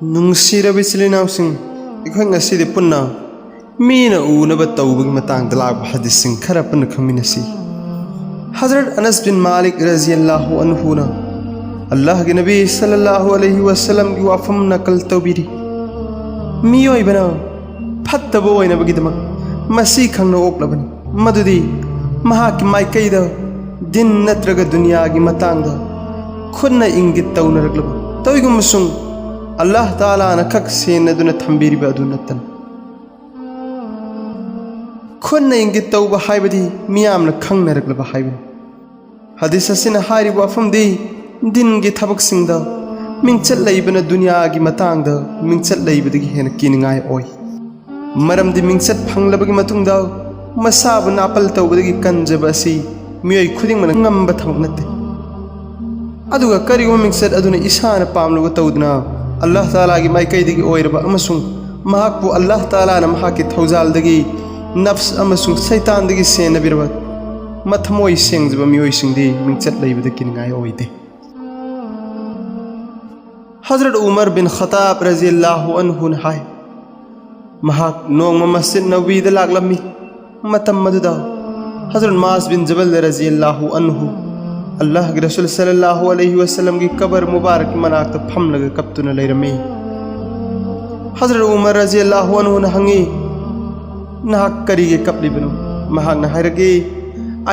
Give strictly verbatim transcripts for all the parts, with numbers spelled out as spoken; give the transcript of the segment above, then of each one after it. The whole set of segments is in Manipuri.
ꯅꯨꯡꯁꯤꯔꯕ ꯏꯆꯤꯜ ꯏꯅꯥꯎꯁꯤꯡ, ꯑꯩꯈꯣꯏ ꯉꯁꯤꯗꯤ ꯄꯨꯟꯅ ꯃꯤꯅ ꯎꯅꯕ ꯇꯧꯕꯒꯤ ꯃꯇꯥꯡꯗ ꯂꯥꯛꯄ ꯍꯗꯤꯁꯁꯤꯡ ꯈꯔ ꯄꯨꯟꯅ ꯈꯪꯃꯤꯟꯅꯁꯤ꯫ ꯍꯖꯔꯠ ꯑꯅꯁ ꯕꯤꯟ ꯃꯥꯂꯤꯛ ꯔꯖꯤꯌꯜꯂꯥꯍꯨ ꯑꯟꯍꯨꯅ ꯑꯜꯂꯥꯍꯒꯤ ꯅꯕꯤ ꯁꯜꯂꯜꯂꯥꯍꯨ ꯑꯂꯩꯍꯤ ꯋꯥꯁꯜꯂꯝꯒꯤ ꯋꯥꯐꯝ ꯅꯀꯜ ꯇꯧꯕꯤꯔꯤ, "ꯃꯤꯑꯣꯏꯕꯅ ꯐꯠꯇꯕ ꯑꯣꯏꯅꯕꯒꯤꯗꯃꯛ ꯃꯁꯤ ꯈꯪꯅ ꯑꯣꯛꯂꯕꯅꯤ, ꯃꯗꯨꯗꯤ ꯃꯍꯥꯛꯀꯤ ꯃꯥꯏꯀꯩꯗ ꯗꯤꯟ ꯅꯠꯇ꯭ꯔꯒ ꯗꯨꯅꯤꯌꯥꯒꯤ ꯃꯇꯥꯡꯗ ꯈꯨꯠꯅ ꯏꯪꯒꯤꯠ ꯇꯧꯅꯔꯛꯂꯕ ꯇꯧꯏꯒꯨꯝꯕꯁꯨꯡ ꯑꯜꯂꯥꯍ ꯇꯥꯂꯥꯅ ꯈꯛ ꯁꯦꯟꯅꯗꯨꯅ ꯊꯝꯕꯤꯔꯤꯕ ꯑꯗꯨ ꯅꯠꯇꯅ꯫ ꯈꯨꯠꯅ ꯏꯪꯒꯤꯠ ꯇꯧꯕ ꯍꯥꯏꯕꯗꯤ ꯃꯤꯌꯥꯝꯅ ꯈꯪꯅꯔꯛꯂꯕ ꯍꯥꯏꯕꯅꯤ꯫ ꯍꯗꯤꯁ ꯑꯁꯤꯅ ꯍꯥꯏꯔꯤꯕ ꯋꯥꯐꯝꯗꯤ ꯗꯤꯟꯒꯤ ꯊꯕꯛꯁꯤꯡꯗ ꯃꯤꯡꯆꯠ ꯂꯩꯕꯅ ꯗꯨꯅꯤꯌꯥꯒꯤ ꯃꯇꯥꯡꯗ ꯃꯤꯡꯆꯠ ꯂꯩꯕꯗꯒꯤ ꯍꯦꯟꯅ ꯀꯤꯅꯤꯡꯉꯥꯏ ꯑꯣꯏ꯫ ꯃꯔꯝꯗꯤ ꯃꯤꯡꯆꯠ ꯐꯪꯂꯕꯒꯤ ꯃꯇꯨꯡꯗ ꯃꯁꯥꯕꯨ ꯅꯥꯄꯜ ꯇꯧꯕꯗꯒꯤ ꯀꯟꯖꯕ ꯑꯁꯤ ꯃꯤꯑꯣꯏ ꯈꯨꯗꯤꯡꯃꯛꯅ ꯉꯝꯕ ꯊꯕꯛ ꯅꯠꯇꯦ꯫ ꯑꯗꯨꯒ ꯀꯔꯤꯒꯨꯝꯕ ꯃꯤꯡꯆꯠ ꯑꯗꯨꯅ ꯏꯁꯥꯅ ꯄꯥꯝꯂꯨꯕ ꯇꯧꯗꯨꯅ ꯑꯜꯂꯥꯍ ꯇꯥꯂꯥꯒꯤ ꯃꯥꯏꯀꯩꯗꯒꯤ ꯑꯣꯏꯔꯕ ꯑꯃꯁꯨꯡ ꯃꯍꯥꯛꯄꯨ ꯑꯜꯂꯥꯍ ꯇꯥꯂꯥꯅ ꯃꯍꯥꯛꯀꯤ ꯊꯧꯖꯥꯜꯗꯒꯤ, ꯅꯐꯁ ꯑꯃꯁꯨꯡ ꯁꯩꯇꯥꯟꯗꯒꯤ ꯁꯦꯟꯅꯕꯤꯔꯕ ꯃꯊꯃꯣꯏ ꯁꯦꯡꯖꯕ ꯃꯤꯑꯣꯏꯁꯤꯡꯗꯤ ꯃꯤꯡꯆꯠ ꯂꯩꯕꯗ ꯀꯤꯅꯤꯡꯉꯥꯏ ꯑꯣꯏꯗꯦ"꯫ ꯍꯖꯔꯠ ꯎꯃꯔ ꯕꯤꯟ ꯈꯇꯥꯕ ꯔꯖꯤꯌꯜꯂꯥꯍꯨ ꯑꯟꯍꯨꯅ ꯍꯥꯏ, ꯃꯍꯥꯛ ꯅꯣꯡꯃ ꯃꯁꯖꯤꯗ ꯅꯕꯋꯤꯗ ꯂꯥꯛꯂꯝꯃꯤ꯫ ꯃꯇꯝ ꯑꯗꯨꯗ ꯍꯖꯔꯠ ꯃꯥꯖ ꯕꯤꯟ ꯖꯕꯜ ꯔꯖꯤꯌꯜꯂꯥꯍꯨ ꯑꯟꯍꯨ ꯑꯜꯂꯥꯍꯒꯤ ꯔꯁꯨꯜ ꯁꯜꯂꯜꯂꯥꯍꯨ ꯑꯂꯩꯍꯤ ꯋꯥꯁꯜꯂꯝꯒꯤ ꯀꯕꯔ ꯃꯨꯕꯥꯔꯛꯀꯤ ꯃꯅꯥꯛꯇ ꯐꯝꯂꯒ ꯀꯞꯇꯨꯅ ꯂꯩꯔꯝꯃꯤ꯫ ꯍꯖꯔꯠ ꯎꯃꯔ ꯔꯖꯤꯌꯜꯂꯥꯍꯨ ꯑꯟꯍꯨꯅ ꯍꯪꯉꯤ, "ꯅꯍꯥꯛ ꯀꯔꯤꯒꯤ ꯀꯞꯂꯤꯕꯅꯣ?" ꯃꯍꯥꯛꯅ ꯍꯥꯏꯔꯛꯏ,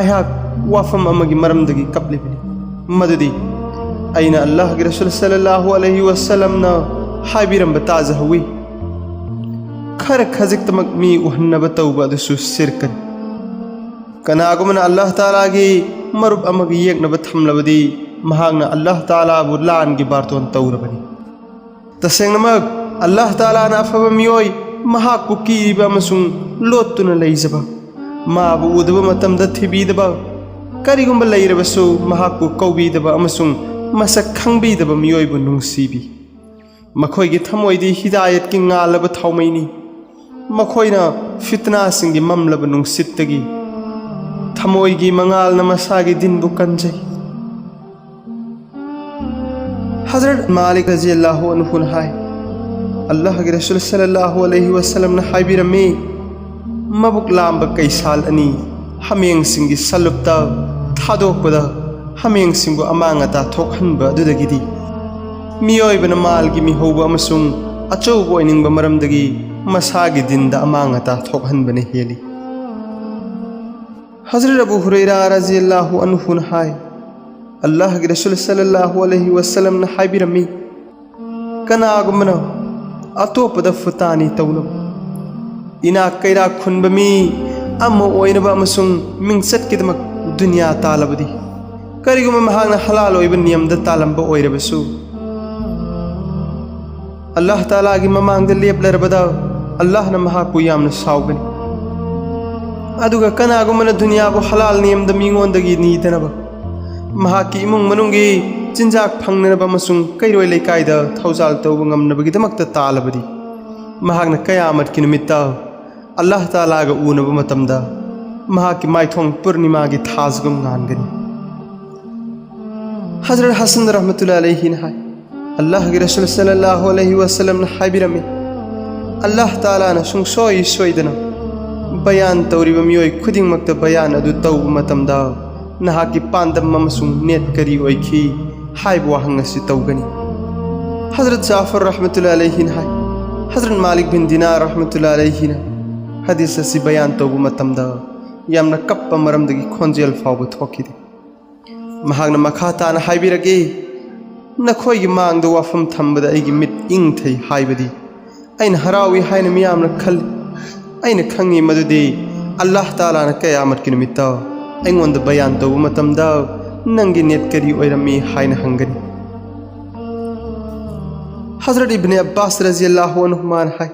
"ꯑꯩꯍꯥꯛ ꯋꯥꯐꯝ ꯑꯃꯒꯤ ꯃꯔꯝꯗꯒꯤ ꯀꯞꯂꯤꯕꯅꯤ, ꯃꯗꯨꯗꯤ ꯑꯩꯅ ꯑꯜꯂꯥꯍꯒꯤ ꯔꯁꯨꯜ ꯁꯜꯂꯜꯂꯥꯍꯨ ꯑꯂꯩꯍꯤ ꯋꯥꯁꯜꯂꯝꯅ ꯍꯥꯏꯕꯤꯔꯝꯕ ꯇꯥꯖꯍꯧꯋꯤ, ꯈꯔ ꯈꯖꯤꯛꯇꯃꯛ ꯃꯤ ꯎꯍꯟꯅꯕ ꯇꯧꯕ ꯑꯗꯨꯁꯨ ꯁꯤꯔꯀꯅꯤ꯫ ꯀꯅꯥꯒꯨꯝꯕꯅ ꯑꯜꯂꯥꯍ ꯇꯥꯂꯥꯒꯤ ꯃꯔꯨꯞ ꯑꯃꯒ ꯌꯦꯛꯅꯕ ꯊꯝꯂꯕꯗꯤ ꯃꯍꯥꯛꯅ ꯑꯜꯂꯥꯍ ꯇꯥꯂꯥꯕꯨ ꯂꯥꯟꯒꯤ ꯕꯥꯔꯇꯣꯟ ꯇꯧꯔꯕꯅꯤ꯫ ꯇꯁꯦꯡꯅꯃꯛ ꯑꯜꯂꯥꯍ ꯇꯥꯂꯥꯅ ꯑꯐꯕ ꯃꯤꯑꯣꯏ, ꯃꯍꯥꯛꯄꯨ ꯀꯤꯔꯤꯕ ꯑꯃꯁꯨꯡ ꯂꯣꯠꯇꯨꯅ ꯂꯩꯖꯕ, ꯃꯥꯕꯨ ꯎꯗꯕ ꯃꯇꯝꯗ ꯊꯤꯕꯤꯗꯕ, ꯀꯔꯤꯒꯨꯝꯕ ꯂꯩꯔꯕꯁꯨ ꯃꯍꯥꯛꯄꯨ ꯀꯧꯕꯤꯗꯕ ꯑꯃꯁꯨꯡ ꯃꯁꯛ ꯈꯪꯕꯤꯗꯕ ꯃꯤꯑꯣꯏꯕꯨ ꯅꯨꯡꯁꯤꯕꯤ꯫ ꯃꯈꯣꯏꯒꯤ ꯊꯃꯣꯏꯗꯤ ꯍꯤꯗꯥꯌꯠꯀꯤ ꯉꯥꯜꯂꯕ ꯊꯥꯎꯃꯩꯅꯤ꯫ ꯃꯈꯣꯏꯅ ꯐꯤꯠꯅꯥꯁꯤꯡꯒꯤ ꯃꯝꯂꯕ ꯅꯨꯡꯁꯤꯠꯇꯒꯤ ꯊꯃꯣꯏꯒꯤ ꯃꯉꯥꯜꯅ ꯃꯁꯥꯒꯤ ꯗꯤꯟꯕꯨ ꯀꯟꯖꯩ"꯫ ꯍꯖꯔꯠ ꯃꯥꯂꯤꯛ ꯔꯖꯤꯌꯜꯂꯥꯍꯨ ꯑꯟꯍꯨꯅ ꯍꯥꯏ, ꯑꯜꯂꯥꯍꯒꯤ ꯔꯁꯨꯜ ꯁꯜꯂꯜꯂꯥꯍꯨ ꯑꯂꯩꯍꯤ ꯋꯥꯁꯜꯂꯝꯅ ꯍꯥꯏꯕꯤꯔꯝꯃꯤ, ꯃꯕꯨꯛ ꯂꯥꯝꯕ ꯀꯩꯁꯥꯜ ꯑꯅꯤ ꯍꯥꯃꯦꯡꯁꯤꯡꯒꯤ ꯁꯂꯨꯞꯇ ꯊꯥꯗꯣꯛꯄꯗ ꯍꯥꯃꯦꯡꯁꯤꯡꯕꯨ ꯑꯃꯥꯡ ꯑꯇꯥ ꯊꯣꯛꯍꯟꯕ ꯑꯗꯨꯗꯒꯤꯗꯤ ꯃꯤꯑꯣꯏꯕꯅ ꯃꯥꯜꯒꯤ ꯃꯤꯍꯧꯕ ꯑꯃꯁꯨꯡ ꯑꯆꯧꯕ ꯑꯣꯏꯅꯤꯡꯕ ꯃꯔꯝꯗꯒꯤ ꯃꯁꯥꯒꯤ ꯗꯤꯟꯗ ꯑꯃꯥꯡ ꯑꯇꯥ ꯊꯣꯛꯍꯟꯕꯅ ꯍꯦꯜꯂꯤ꯫ ꯍꯖꯔꯠ ꯑꯕꯨ ꯍꯨꯔꯩꯔꯥ ꯔꯖꯤꯌꯜꯂꯥꯍꯨ ꯑꯟꯍꯨꯅ ꯍꯥꯏ, ꯑꯜꯂꯥꯍꯒꯤ ꯔꯁꯨꯜ ꯁꯜꯂꯜꯂꯥꯍꯨ ꯑꯂꯩꯍꯤ ꯋꯥꯁꯜꯂꯝꯅ ꯍꯥꯏꯕꯤꯔꯝꯃꯤ, ꯀꯅꯥꯒꯨꯝꯕꯅ ꯑꯇꯣꯞꯄꯗ ꯐꯨꯇꯥꯅꯤ ꯇꯧꯅꯕ, ꯏꯅꯥꯛ ꯀꯩꯔꯥꯛ ꯈꯨꯟꯕ ꯃꯤ ꯑꯃ ꯑꯣꯏꯅꯕ ꯑꯃꯁꯨꯡ ꯃꯤꯡꯆꯠꯀꯤꯗꯃꯛ ꯗꯨꯅꯤꯌꯥ ꯇꯥꯜꯂꯕꯗꯤ, ꯀꯔꯤꯒꯨꯝꯕ ꯃꯍꯥꯛꯅ ꯍꯂꯥꯜ ꯑꯣꯏꯕ ꯅꯤꯌꯝꯗ ꯇꯥꯜꯂꯝꯕ ꯑꯣꯏꯔꯕꯁꯨ, ꯑꯜꯂꯥꯍ ꯇꯥꯂꯥꯒꯤ ꯃꯃꯥꯡꯗ ꯂꯦꯞꯂꯔꯕꯗ ꯑꯜꯂꯥꯍꯅ ꯃꯍꯥꯛꯄꯨ ꯌꯥꯝꯅ ꯁꯥꯎꯒꯅꯤ꯫ ꯑꯗꯨꯒ ꯀꯅꯥꯒꯨꯝꯕꯅ ꯗꯨꯅꯤꯌꯥꯕꯨ ꯍꯂꯥꯜ ꯅꯤꯌꯝꯗ ꯃꯤꯉꯣꯟꯗꯒꯤ ꯅꯤꯗꯅꯕ, ꯃꯍꯥꯛꯀꯤ ꯏꯃꯨꯡ ꯃꯅꯨꯡꯒꯤ ꯆꯤꯟꯖꯥꯛ ꯐꯪꯅꯅꯕ ꯑꯃꯁꯨꯡ ꯀꯩꯔꯣꯏ ꯂꯩꯀꯥꯏꯗ ꯊꯧꯖꯥꯜ ꯇꯧꯕ ꯉꯝꯅꯕꯒꯤꯗꯃꯛꯇ ꯇꯥꯜꯂꯕꯗꯤ, ꯃꯍꯥꯛꯅ ꯀꯌꯥꯃꯠꯀꯤ ꯅꯨꯃꯤꯠꯇ ꯑꯜꯂꯥꯍ ꯇꯥꯂꯥꯒ ꯎꯅꯕ ꯃꯇꯝꯗ ꯃꯍꯥꯛꯀꯤ ꯃꯥꯏꯊꯣꯡ ꯄꯨꯔꯅꯤꯃꯥꯒꯤ ꯊꯥꯖꯒꯨꯝ ꯉꯥꯟꯒꯅꯤ꯫ ꯍꯖꯔꯠ ꯍꯁꯟ ꯔꯍꯃꯇꯨꯜꯂꯥꯍꯤ ꯑꯂꯩꯍꯤꯅ ꯍꯥꯏ, ꯑꯜꯂꯥꯍꯒꯤ ꯔꯁꯨꯜ ꯁꯜꯂꯜꯂꯥꯍꯨ ꯑꯂꯩꯍꯤ ꯋꯥꯁꯜꯂꯝꯅ ꯍꯥꯏꯕꯤꯔꯝꯃꯤ, ꯑꯜꯂꯥꯍ ꯇꯥꯂꯥꯅ ꯁꯨꯡꯁꯣꯏ ꯁꯣꯏꯗꯅ ꯕꯌꯥꯟ ꯇꯧꯔꯤꯕ ꯃꯤꯑꯣꯏ ꯈꯨꯗꯤꯡꯃꯛꯇ ꯕꯌꯥꯟ ꯑꯗꯨ ꯇꯧꯕ ꯃꯇꯝꯗ ꯅꯍꯥꯛꯀꯤ ꯄꯥꯟꯗꯝ ꯑꯃꯁꯨꯡ ꯅꯦꯠ ꯀꯔꯤ ꯑꯣꯏꯈꯤ ꯍꯥꯏꯕ ꯋꯥꯍꯪ ꯑꯁꯤ ꯇꯧꯒꯅꯤ꯫ ꯍꯖꯔꯠ ꯖꯥꯐꯔ ꯔꯍꯃꯇꯨꯜꯂꯥꯍꯤ ꯑꯂꯩꯍꯤꯅ ꯍꯥꯏ, ꯍꯖꯔꯠ ꯃꯥꯂꯤꯛ ꯕꯤꯟ ꯗꯤꯅꯥꯔ ꯔꯍꯃꯇꯨꯜꯂꯥꯍꯤ ꯑꯂꯩꯍꯤꯅ ꯍꯗꯤꯁ ꯑꯁꯤ ꯕꯌꯥꯟ ꯇꯧꯕ ꯃꯇꯝꯗ ꯌꯥꯝꯅ ꯀꯞꯄ ꯃꯔꯝꯗꯒꯤ ꯈꯣꯟꯖꯦꯜ ꯐꯥꯎꯕ ꯊꯣꯛꯈꯤꯗꯦ꯫ ꯃꯍꯥꯛꯅ ꯃꯈꯥ ꯇꯥꯅ ꯍꯥꯏꯕꯤꯔꯛꯏ, ꯅꯈꯣꯏꯒꯤ ꯃꯥꯡꯗ ꯋꯥꯐꯝ ꯊꯝꯕꯗ ꯑꯩꯒꯤ ꯃꯤꯠ ꯏꯪꯊꯩ ꯍꯥꯏꯕꯗꯤ ꯑꯩꯅ ꯍꯔꯥꯎꯏ ꯍꯥꯏꯅ ꯃꯤꯌꯥꯝꯅ ꯈꯜꯂꯤ꯫ ꯑꯩꯅ ꯈꯪꯏ ꯃꯗꯨꯗꯤ ꯑꯜꯂꯥꯍ ꯇꯥꯂꯥꯅ ꯀꯌꯥꯃꯠꯀꯤ ꯅꯨꯃꯤꯠꯇ ꯑꯩꯉꯣꯟꯗ ꯕꯌꯥꯟ ꯇꯧꯕ ꯃꯇꯝꯗ ꯅꯪꯒꯤ ꯅꯦꯠ ꯀꯔꯤ ꯑꯣꯏꯔꯝꯃꯤ ꯍꯥꯏꯅ ꯍꯪꯒꯅꯤ꯫ ꯍꯖꯔꯠ ꯏꯕꯅꯦ ꯑꯕꯥꯁ ꯔꯖꯤꯌꯜꯂꯥꯍꯨ ꯑꯟꯍꯨꯃꯥꯅ ꯍꯥꯏ,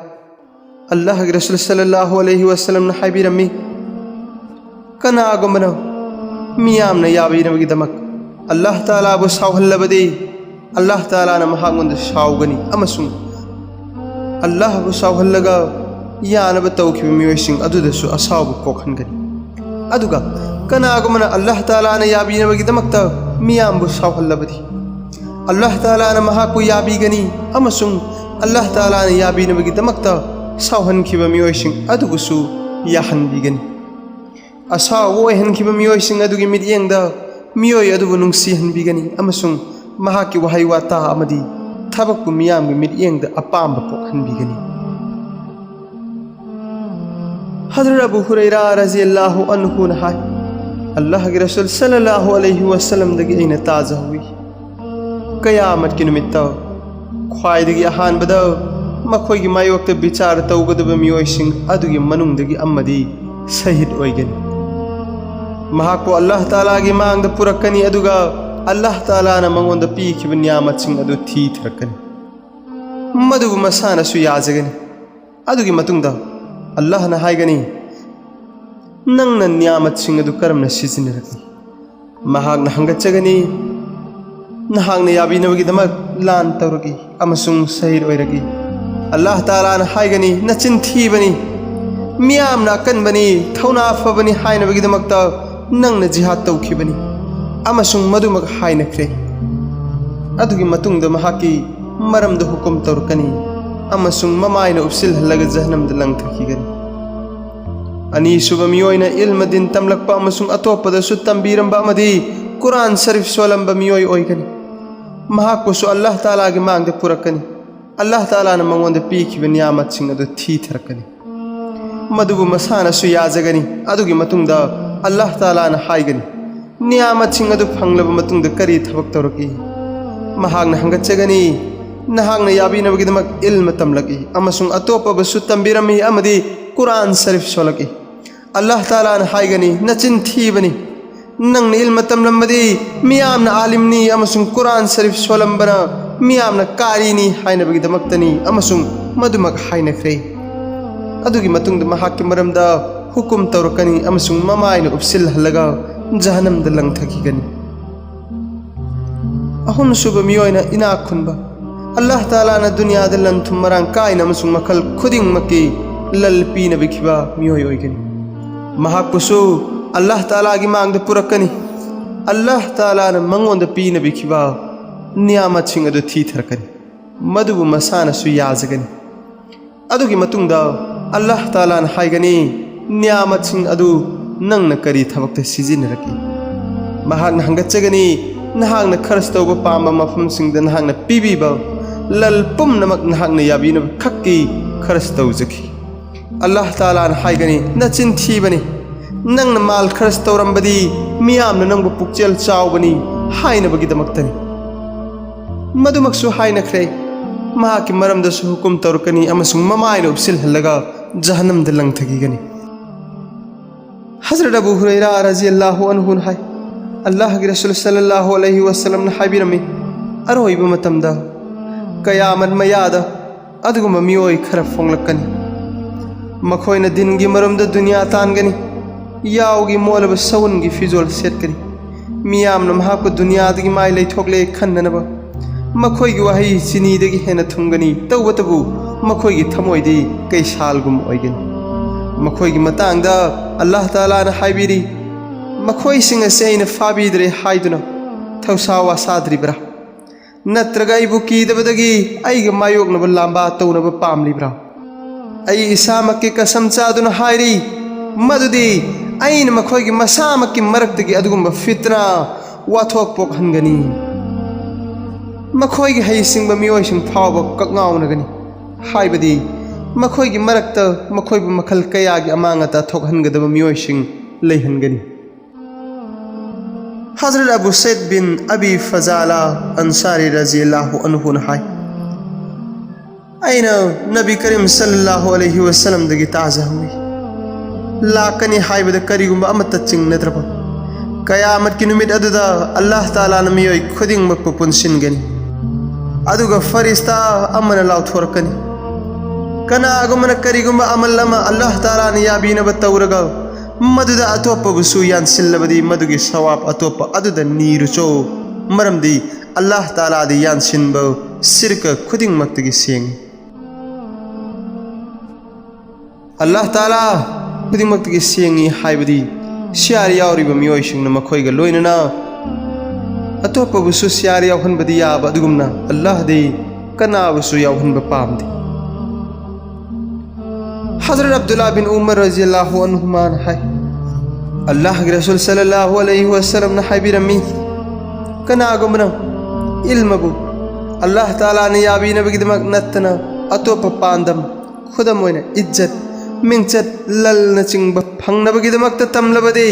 ꯑꯜꯂꯥꯍꯒꯤ ꯔꯁꯨꯜ ꯁꯜꯂꯜꯂꯥꯍꯨ ꯑꯂꯩꯍꯤ ꯋꯥꯁꯜꯂꯝꯅ ꯍꯥꯏꯕꯤꯔꯝꯃꯤ, ꯀꯅꯥꯒꯨꯝꯕꯅ ꯃꯤꯌꯥꯝꯅ ꯌꯥꯕꯤꯅꯕꯒꯤꯗꯃꯛ ꯑꯜꯂꯥꯍ ꯇꯥꯂꯥꯕꯨ ꯁꯥꯎꯍꯜꯂꯕꯗꯤ, ꯑꯜꯂꯥꯍ ꯇꯥꯂꯥꯅ ꯃꯍꯥꯛꯉꯣꯟꯗ ꯁꯥꯎꯒꯅꯤ ꯑꯃꯁꯨꯡ ꯑꯜꯂꯥꯍꯕꯨ ꯁꯥꯎꯍꯜꯂꯒ ꯌꯥꯅꯕ ꯇꯧꯈꯤꯕ ꯃꯤꯑꯣꯏꯁꯤꯡ ꯑꯗꯨꯗꯁꯨ ꯑꯁꯥꯎꯕ ꯀꯣꯛꯍꯟꯒꯅꯤ꯫ ꯑꯗꯨꯒ ꯀꯅꯥꯒꯨꯝꯕꯅ ꯑꯜꯂꯥꯍ ꯇꯥꯂꯥꯅ ꯌꯥꯕꯤꯅꯕꯒꯤꯗꯃꯛꯇ ꯃꯤꯌꯥꯝꯕꯨ ꯁꯥꯎꯍꯜꯂꯕꯗꯤ, ꯑꯜꯂꯥꯍ ꯇꯥꯂꯥꯅ ꯃꯍꯥꯛꯄꯨ ꯌꯥꯕꯤꯒꯅꯤ ꯑꯃꯁꯨꯡ ꯑꯜꯂꯥꯍ ꯇꯥꯂꯥꯅ ꯌꯥꯕꯤꯅꯕꯒꯤꯗꯃꯛꯇ ꯁꯥꯎꯍꯟꯈꯤꯕ ꯃꯤꯑꯣꯏꯁꯤꯡ ꯑꯗꯨꯕꯨꯁꯨ ꯌꯥꯍꯟꯕꯤꯒꯅꯤ꯫ ꯑꯁꯥꯎꯕ ꯑꯣꯏꯍꯟꯈꯤꯕ ꯃꯤꯑꯣꯏꯁꯤꯡ ꯑꯗꯨꯒꯤ ꯃꯤꯠꯌꯦꯡꯗ ꯃꯤꯑꯣꯏ ꯑꯗꯨꯕꯨ ꯅꯨꯡꯁꯤꯍꯟꯕꯤꯒꯅꯤ ꯑꯃꯁꯨꯡ ꯃꯍꯥꯛꯀꯤ ꯋꯥꯍꯩ ꯋꯥꯇꯥ ꯑꯃꯗꯤ ꯊꯕꯛꯄꯨ ꯃꯤꯌꯥꯝꯒꯤ ꯃꯤꯠꯌꯦꯡꯗ ꯑꯄꯥꯝꯕ ꯄꯣꯛꯍꯟꯕꯤꯒꯅꯤ꯫ ꯍꯖꯔꯠ ꯑꯕꯨ ꯍꯨꯔꯩꯔꯥ ꯔꯖꯤꯌꯜꯂꯥꯍꯨ ꯑꯟꯍꯨꯅ ꯍꯥꯏ, ꯑꯜꯂꯥꯍꯒꯤ ꯔꯁꯨꯜ ꯁꯜꯂꯜꯂꯥꯍꯨ ꯑꯂꯩꯍꯤ ꯋꯁꯜꯂꯝꯗꯒꯤ ꯑꯩꯅ ꯇꯥꯖꯍꯧꯏ, ꯀꯌꯥꯃꯠꯀꯤ ꯅꯨꯃꯤꯠꯇ ꯈ꯭ꯋꯥꯏꯗꯒꯤ ꯑꯍꯥꯟꯕꯗ ꯃꯈꯣꯏꯒꯤ ꯃꯥꯌꯣꯛꯇ ꯕꯤꯆꯥꯔ ꯇꯧꯒꯗꯕ ꯃꯤꯑꯣꯏꯁꯤꯡ ꯑꯗꯨꯒꯤ ꯃꯅꯨꯡꯗꯒꯤ ꯑꯃꯗꯤ ꯁꯍꯤꯗ ꯑꯣꯏꯒꯅꯤ꯫ ꯃꯍꯥꯛꯄꯨ ꯑꯜꯂꯥꯍ ꯇꯥꯂꯥꯒꯤ ꯃꯥꯡꯗ ꯄꯨꯔꯛꯀꯅꯤ, ꯑꯗꯨꯒ ꯑꯜꯂꯥꯍ ꯇꯥꯂꯥꯅ ꯃꯉꯣꯟꯗ ꯄꯤꯈꯤꯕ ꯅꯤꯌꯥꯃꯠꯁꯤꯡ ꯑꯗꯨ ꯊꯤꯊꯔꯛꯀꯅꯤ꯫ ꯃꯗꯨꯕꯨ ꯃꯁꯥꯅꯁꯨ ꯌꯥꯖꯒꯅꯤ꯫ ꯑꯗꯨꯒꯤ ꯃꯇꯨꯡꯗ ꯑꯜꯂꯥꯍꯅ ꯍꯥꯏꯒꯅꯤ, "ꯅꯪꯅ ꯅꯤꯌꯥꯃꯠꯁꯤꯡ ꯑꯗꯨ ꯀꯔꯝꯅ ꯁꯤꯖꯤꯟꯅꯔꯛꯏ?" ꯃꯍꯥꯛꯅ ꯍꯪꯒꯠꯆꯒꯅꯤ, "ꯅꯍꯥꯛꯅ ꯌꯥꯕꯤꯅꯕꯒꯤꯗꯃꯛ ꯂꯥꯟ ꯇꯧꯔꯛꯏ ꯑꯃꯁꯨꯡ ꯁꯍꯤꯗ ꯑꯣꯏꯔꯛꯏ꯫" ꯑꯜꯂꯥꯍ ꯇꯥꯂꯥꯅ ꯍꯥꯏꯒꯅꯤ, "ꯅꯆꯤꯟ ꯊꯤꯕꯅꯤ, ꯃꯤꯌꯥꯝꯅ ꯑꯀꯟꯕꯅꯤ, ꯊꯧꯅꯥ ꯐꯕꯅꯤ ꯍꯥꯏꯅꯕꯒꯤꯗꯃꯛꯇ ꯅꯪꯅ ꯖꯤꯍꯥꯗ ꯇꯧꯈꯤꯕꯅꯤ ꯑꯃꯁꯨꯡ ꯃꯗꯨꯃꯛ ꯍꯥꯏꯅꯈ꯭ꯔꯦ꯫" ꯑꯗꯨꯒꯤ ꯃꯇꯨꯡꯗ ꯃꯍꯥꯛꯀꯤ ꯃꯔꯝꯗ ꯍꯨꯀꯨꯝ ꯇꯧꯔꯛꯀꯅꯤ ꯑꯃꯁꯨꯡ ꯃꯃꯥꯏꯅ ꯎꯞꯁꯤꯜꯍꯜꯂꯒ ꯖꯍꯅꯝꯗ ꯂꯪꯊꯈꯤꯒꯅꯤ꯫ ꯑꯅꯤꯁꯨꯕ ꯃꯤꯑꯣꯏꯅ ꯏꯜꯃ ꯗꯤꯟ ꯇꯝꯂꯛꯄ ꯑꯃꯁꯨꯡ ꯑꯇꯣꯞꯄꯗꯁꯨ ꯇꯝꯕꯤꯔꯝꯕ ꯑꯃꯗꯤ ꯀꯨꯔꯥꯟ ꯁꯔꯤꯐ ꯁꯣꯜꯂꯝꯕ ꯃꯤꯑꯣꯏ ꯑꯣꯏꯒꯅꯤ꯫ ꯃꯍꯥꯛꯄꯨꯁꯨ ꯑꯜꯂꯥꯍ ꯇꯥꯂꯥꯒꯤ ꯃꯥꯡꯗ ꯄꯨꯔꯛꯀꯅꯤ꯫ ꯑꯜꯂꯥꯍ ꯇꯥꯂꯥꯅ ꯃꯉꯣꯟꯗ ꯄꯤꯈꯤꯕ ꯅꯤꯌꯥꯃꯠꯁꯤꯡ ꯑꯗꯨ ꯊꯤꯊꯔꯛꯀꯅꯤ꯫ ꯃꯗꯨꯕꯨ ꯃꯁꯥꯅꯁꯨ ꯌꯥꯖꯒꯅꯤ꯫ ꯑꯗꯨꯒꯤ ꯃꯇꯨꯡꯗ ꯑꯜꯂꯥꯍ ꯇꯥꯂꯥꯅ ꯍꯥꯏꯒꯅꯤ, "ꯅꯤꯌꯥꯃꯠꯁꯤꯡ ꯑꯗꯨ ꯐꯪꯂꯕ ꯃꯇꯨꯡꯗ ꯀꯔꯤ ꯊꯕꯛ ꯇꯧꯔꯛꯏ?" ꯃꯍꯥꯛꯅ ꯍꯪꯒꯠꯆꯒꯅꯤ, "ꯅꯍꯥꯛꯅ ꯌꯥꯕꯤꯅꯕꯒꯤꯗꯃꯛ ꯏꯜꯃ ꯇꯝꯂꯛꯏ ꯑꯃꯁꯨꯡ ꯑꯇꯣꯞꯄꯕꯨꯁꯨ ꯇꯝꯕꯤꯔꯝꯃꯤ ꯑꯃꯗꯤ ꯀꯨꯔꯥꯟ ꯁꯔꯤꯐ ꯁꯣꯜꯂꯛꯏ꯫" ꯑꯜꯂꯥꯍ ꯇꯥꯂꯥꯅ ꯍꯥꯏꯒꯅꯤ, "ꯅꯆꯤꯟ ꯊꯤꯕꯅꯤ꯫ ꯅꯪꯅ ꯏꯜꯃ ꯇꯝꯂꯝꯕꯗꯤ ꯃꯤꯌꯥꯝꯅ ꯑꯥꯂꯤꯝꯅꯤ ꯑꯃꯁꯨꯡ ꯀꯨꯔꯥꯟ ꯁꯔꯤꯐ ꯁꯣꯜꯂꯝꯕꯅ ꯃꯤꯌꯥꯝꯅ ꯀꯥꯔꯤꯅꯤ ꯍꯥꯏꯅꯕꯒꯤꯗꯃꯛꯇꯅꯤ ꯑꯃꯁꯨꯡ ꯃꯗꯨꯃꯛ ꯍꯥꯏꯅꯈ꯭ꯔꯦ꯫" ꯑꯗꯨꯒꯤ ꯃꯇꯨꯡꯗ ꯃꯍꯥꯛꯀꯤ ꯃꯔꯝꯗ ꯍꯨꯀꯨꯝ ꯇꯧꯔꯛꯀꯅꯤ ꯑꯃꯁꯨꯡ ꯃꯃꯥꯏꯅ ꯎꯞꯁꯤꯜꯍꯜꯂꯒ ꯖꯍꯅꯝꯗ ꯂꯪꯊꯈꯤꯒꯅꯤ꯫ ꯑꯍꯨꯝꯁꯨꯕ ꯃꯤꯑꯣꯏꯅ ꯏꯅꯥꯛ ꯈꯨꯟꯕ, ꯑꯜꯂꯥꯍ ꯇꯥꯂꯥꯅ ꯗꯨꯅꯤꯌꯥꯗ ꯂꯟ ꯊꯨꯝ ꯃꯔꯥꯡ ꯀꯥꯏꯅ ꯑꯃꯁꯨꯡ ꯃꯈꯜ ꯈꯨꯗꯤꯡꯃꯛꯀꯤ ꯂꯜ ꯄꯤꯅꯕꯤꯈꯤꯕ ꯃꯤꯑꯣꯏ ꯑꯣꯏꯒꯅꯤ꯫ ꯃꯍꯥꯛꯄꯨꯁꯨ ꯑꯜꯂꯥꯍ ꯇꯥꯂꯥꯒꯤ ꯃꯥꯡꯗ ꯄꯨꯔꯛꯀꯅꯤ꯫ ꯑꯜꯂꯥꯍ ꯇꯥꯂꯥꯅ ꯃꯉꯣꯟꯗ ꯄꯤꯅꯕꯤꯈꯤꯕ ꯅꯤꯌꯥꯃꯠꯁꯤꯡ ꯑꯗꯨ ꯊꯤꯊꯔꯛꯀꯅꯤ꯫ ꯃꯗꯨꯕꯨ ꯃꯁꯥꯅꯁꯨ ꯌꯥꯖꯒꯅꯤ꯫ ꯑꯗꯨꯒꯤ ꯃꯇꯨꯡꯗ ꯑꯜꯂꯥꯍ ꯇꯥꯂꯥꯅ ꯍꯥꯏꯒꯅꯤ, "ꯅꯤꯌꯥꯃꯠꯁꯤꯡ ꯑꯗꯨ ꯅꯪꯅ ꯀꯔꯤ ꯊꯕꯛꯇ ꯁꯤꯖꯤꯟꯅꯔꯛꯏ?" ꯃꯍꯥꯛꯅ ꯍꯪꯒꯠꯆꯒꯅꯤ, "ꯅꯍꯥꯛꯅ ꯈꯔꯆ ꯇꯧꯕ ꯄꯥꯝꯕ ꯃꯐꯝꯁꯤꯡꯗ ꯅꯍꯥꯛꯅ ꯄꯤꯕꯤꯕ ꯂꯜ ꯄꯨꯝꯅꯃꯛ ꯅꯍꯥꯛꯅ ꯌꯥꯕꯤꯅꯕ ꯈꯛꯀꯤ ꯈꯔꯆ ꯇꯧꯖꯈꯤ꯫" ꯑꯜꯂꯥꯍ ꯇꯥꯂꯥꯅ ꯍꯥꯏꯒꯅꯤ, "ꯅꯆꯤꯟ ꯊꯤꯕꯅꯤ꯫ ꯅꯪꯅ ꯃꯥꯜ ꯈꯔꯆ ꯇꯧꯔꯝꯕꯗꯤ ꯃꯤꯌꯥꯝꯅ ꯅꯪꯕꯨ ꯄꯨꯛꯆꯦꯜ ꯆꯥꯎꯕꯅꯤ ꯍꯥꯏꯅꯕꯒꯤꯗꯃꯛꯇꯅꯤ꯫" ꯃꯗꯨꯃꯛꯁꯨ ꯍꯥꯏꯅꯈ꯭ꯔꯦ, ꯃꯍꯥꯛꯀꯤ ꯃꯔꯝꯗꯁꯨ ꯍꯨꯀꯨꯝ ꯇꯧꯔꯛꯀꯅꯤ ꯑꯃꯁꯨꯡ ꯃꯃꯥꯏꯅ ꯎꯞꯁꯤꯜꯍꯜꯂꯒ ꯖꯍꯟꯅꯝꯗ ꯂꯪꯊꯈꯤꯒꯅꯤ꯫ ꯍꯖꯔꯠ ꯑꯕꯨ ꯍꯨꯔꯩꯔꯥ ꯔꯖꯤꯌꯜꯂꯥꯍꯨ ꯑꯟꯍꯨꯅ ꯍꯥꯏ, ꯑꯜꯂꯥꯍꯒꯤ ꯔꯁꯨꯜ ꯁꯜꯂꯜꯂꯥꯍꯨ ꯑꯂꯩꯍꯤ ꯋꯁꯜꯂꯝꯅ ꯍꯥꯏꯕꯤꯔꯝꯃꯤ, ꯑꯔꯣꯏꯕ ꯃꯇꯝꯗ ꯀꯌꯥꯃꯠ ꯃꯌꯥꯗ ꯑꯗꯨꯒꯨꯝꯕ ꯃꯤꯑꯣꯏ ꯈꯔ ꯐꯣꯡꯂꯛꯀꯅꯤ꯫ ꯃꯈꯣꯏꯅ ꯗꯤꯟꯒꯤ ꯃꯔꯨꯝꯗ ꯗꯨꯅꯤꯌꯥ ꯇꯥꯟꯒꯅꯤ, ꯌꯥꯎꯒꯤ ꯃꯣꯠꯂꯕ ꯁꯎꯟꯒꯤ ꯐꯤꯖꯣꯜ ꯁꯦꯠꯀꯅꯤ꯫ ꯃꯤꯌꯥꯝꯅ ꯃꯍꯥꯛꯄꯨ ꯗꯨꯅꯤꯌꯥꯗꯒꯤ ꯃꯥꯏ ꯂꯩꯊꯣꯛꯂꯦ ꯈꯟꯅꯅꯕ꯫ ꯃꯈꯣꯏꯒꯤ ꯋꯥꯍꯩ ꯆꯤꯅꯤꯗꯒꯤ ꯍꯦꯟꯅ ꯊꯨꯝꯒꯅꯤ, ꯇꯧꯕꯇꯕꯨ ꯃꯈꯣꯏꯒꯤ ꯊꯃꯣꯏꯗꯤ ꯀꯩꯁꯥꯜꯒꯨꯝ ꯑꯣꯏꯒꯅꯤ꯫ ꯃꯈꯣꯏꯒꯤ ꯃꯇꯥꯡꯗ ꯑꯜꯂꯥꯍ ꯇꯥꯂꯥꯅ ꯍꯥꯏꯕꯤꯔꯤ, "ꯃꯈꯣꯏꯁꯤꯡ ꯑꯁꯤ ꯑꯩꯅ ꯐꯥꯕꯤꯗ꯭ꯔꯦ ꯍꯥꯏꯗꯨꯅ ꯊꯧꯁꯥ ꯋꯥꯁꯥꯗ꯭ꯔꯤꯕ꯭ꯔꯥ? ꯅꯠꯇ꯭ꯔꯒ ꯑꯩꯕꯨ ꯀꯤꯗꯕꯗꯒꯤ ꯑꯩꯒ ꯃꯥꯌꯣꯛꯅꯕ ꯂꯥꯝꯕꯥ ꯇꯧꯅꯕ ꯄꯥꯝꯂꯤꯕ꯭ꯔꯥ?" ꯑꯩ ꯏꯁꯥꯃꯛꯀꯤ ꯀꯁꯝ ꯆꯥꯗꯨꯅ ꯍꯥꯏꯔꯤ ꯃꯗꯨꯗꯤ ꯑꯩꯅ ꯃꯈꯣꯏꯒꯤ ꯃꯁꯥꯃꯛꯀꯤ ꯃꯔꯛꯇꯒꯤ ꯑꯗꯨꯒꯨꯝꯕ ꯐꯤꯠꯅꯥ ꯋꯥꯊꯣꯛ ꯄꯣꯛꯍꯟꯒꯅꯤ꯫ ꯃꯈꯣꯏꯒꯤ ꯍꯩꯁꯤꯡꯕ ꯃꯤꯑꯣꯏꯁꯤꯡ ꯐꯥꯎꯕ ꯀꯛꯉꯥꯎꯅꯒꯅꯤ, ꯍꯥꯏꯕꯗꯤ ꯃꯈꯣꯏꯒꯤ ꯃꯔꯛꯇ ꯃꯈꯣꯏꯕꯨ ꯃꯈꯜ ꯀꯌꯥꯒꯤ ꯑꯃꯥꯡ ꯑꯇꯥ ꯊꯣꯛꯍꯟꯒꯗꯕ ꯃꯤꯑꯣꯏꯁꯤꯡ ꯂꯩꯍꯟꯒꯅꯤ꯫ ꯍꯖꯔꯠ ꯑꯕꯨ ꯁꯩꯗ ꯕꯤꯟ ꯑꯕꯤ ꯐꯖꯥꯂꯥ ꯑꯟꯁꯥꯔꯤ ꯔꯖꯤꯌꯜꯂꯥꯍꯨ ꯑꯟꯍꯨꯅ ꯍꯥꯏ, ꯑꯩꯅ ꯅꯕꯤ ꯀꯔꯤꯝ ꯁꯜꯂꯜꯂꯥꯍꯨ ꯑꯂꯩꯍꯤ ꯋꯁꯜꯂꯝꯗꯒꯤ ꯇꯥꯖꯍꯧꯏ, ꯂꯥꯛꯀꯅꯤ ꯍꯥꯏꯕꯗ ꯀꯔꯤꯒꯨꯝꯕ ꯑꯃꯠꯇ ꯆꯤꯡꯅꯗ꯭ꯔꯕ ꯀꯌꯥꯃꯠꯀꯤ ꯅꯨꯃꯤꯠ ꯑꯗꯨꯗ ꯑꯜꯂꯥꯍ ꯇꯥꯂꯥꯅ ꯃꯤꯑꯣꯏ ꯈꯨꯗꯤꯡꯃꯛꯄꯨ ꯄꯨꯟꯁꯤꯟꯒꯅꯤ꯫ ꯑꯗꯨꯒ ꯐꯔꯤꯁꯇꯥ ꯑꯃꯅ ꯂꯥꯎꯊꯣꯔꯛꯀꯅꯤ, "ꯀꯅꯥꯒꯨꯝꯕꯅ ꯀꯔꯤꯒꯨꯝꯕ ꯑꯃꯜ ꯑꯃ ꯑꯜꯂꯥꯍ ꯇꯥꯂꯥꯅ ꯌꯥꯕꯤꯅꯕ ꯇꯧꯔꯒ ꯃꯗꯨꯗ ꯑꯇꯣꯞꯄꯕꯨꯁꯨ ꯌꯥꯟꯁꯤꯜꯂꯕꯗꯤ ꯃꯗꯨꯒꯤ ꯁꯋꯥꯕ ꯑꯇꯣꯞꯄ ꯑꯗꯨꯗ ꯅꯤꯔꯨꯆꯣ, ꯃꯔꯝꯗꯤ ꯑꯜꯂꯥꯍ ꯇꯥꯂꯥꯗꯤ ꯌꯥꯟꯁꯤꯟꯕ ꯁꯤꯔꯀ ꯈꯨꯗꯤꯡꯃꯛꯇꯒꯤ ꯁꯦꯡꯏ꯫" ꯑꯜꯂꯥꯍ ꯇꯥꯂꯥ ꯈꯨꯗꯤꯡꯃꯛꯇꯒꯤ ꯁꯦꯡꯏ ꯍꯥꯏꯕꯗꯤ ꯁꯤꯌꯥꯔ ꯌꯥꯎꯔꯤꯕ ꯃꯤꯑꯣꯏꯁꯤꯡꯅ ꯃꯈꯣꯏꯒ ꯂꯣꯏꯅꯅ ꯑꯇꯣꯞꯄꯕꯨꯁꯨ ꯁꯤꯌꯥꯔ ꯌꯥꯎꯍꯟꯕꯗꯤ ꯌꯥꯕ, ꯑꯗꯨꯒꯨꯝꯅ ꯑꯜꯂꯥꯍꯗꯤ ꯀꯅꯥꯕꯨꯁꯨ ꯌꯥꯎꯍꯟꯕ ꯄꯥꯝꯗꯦ꯫ ꯍꯖꯔꯠ ꯑꯕꯗꯨꯜꯂꯥ ꯕꯤꯟ ꯎꯃꯔ ꯔꯖꯤꯌꯜꯂꯥꯍꯨ ꯑꯟꯍꯨꯃꯥꯅ ꯍꯥꯏ, ꯑꯜꯂꯥꯍꯒꯤ ꯔꯁꯨꯜ ꯁꯜꯂꯜꯂꯥꯍꯨ ꯑꯂꯩꯍꯤ ꯋꯁꯜꯂꯝꯅ ꯍꯥꯏꯕꯤꯔꯝꯃꯤ, ꯀꯅꯥꯒꯨꯝꯕꯅ ꯏꯜꯃꯕꯨ ꯑꯜꯂꯥꯍ ꯇꯥꯂꯥꯅ ꯌꯥꯕꯤꯅꯕꯒꯤꯗꯃꯛ ꯅꯠꯇꯅ ꯑꯇꯣꯞꯄ ꯄꯥꯟꯗꯝ, ꯈꯨꯗꯝ ꯑꯣꯏꯅ ꯏꯖꯠ, ꯃꯤꯡꯆꯠ, ꯂꯜꯅꯆꯤꯡꯕ ꯐꯪꯅꯕꯒꯤꯗꯃꯛꯇ ꯇꯝꯂꯕꯗꯤ,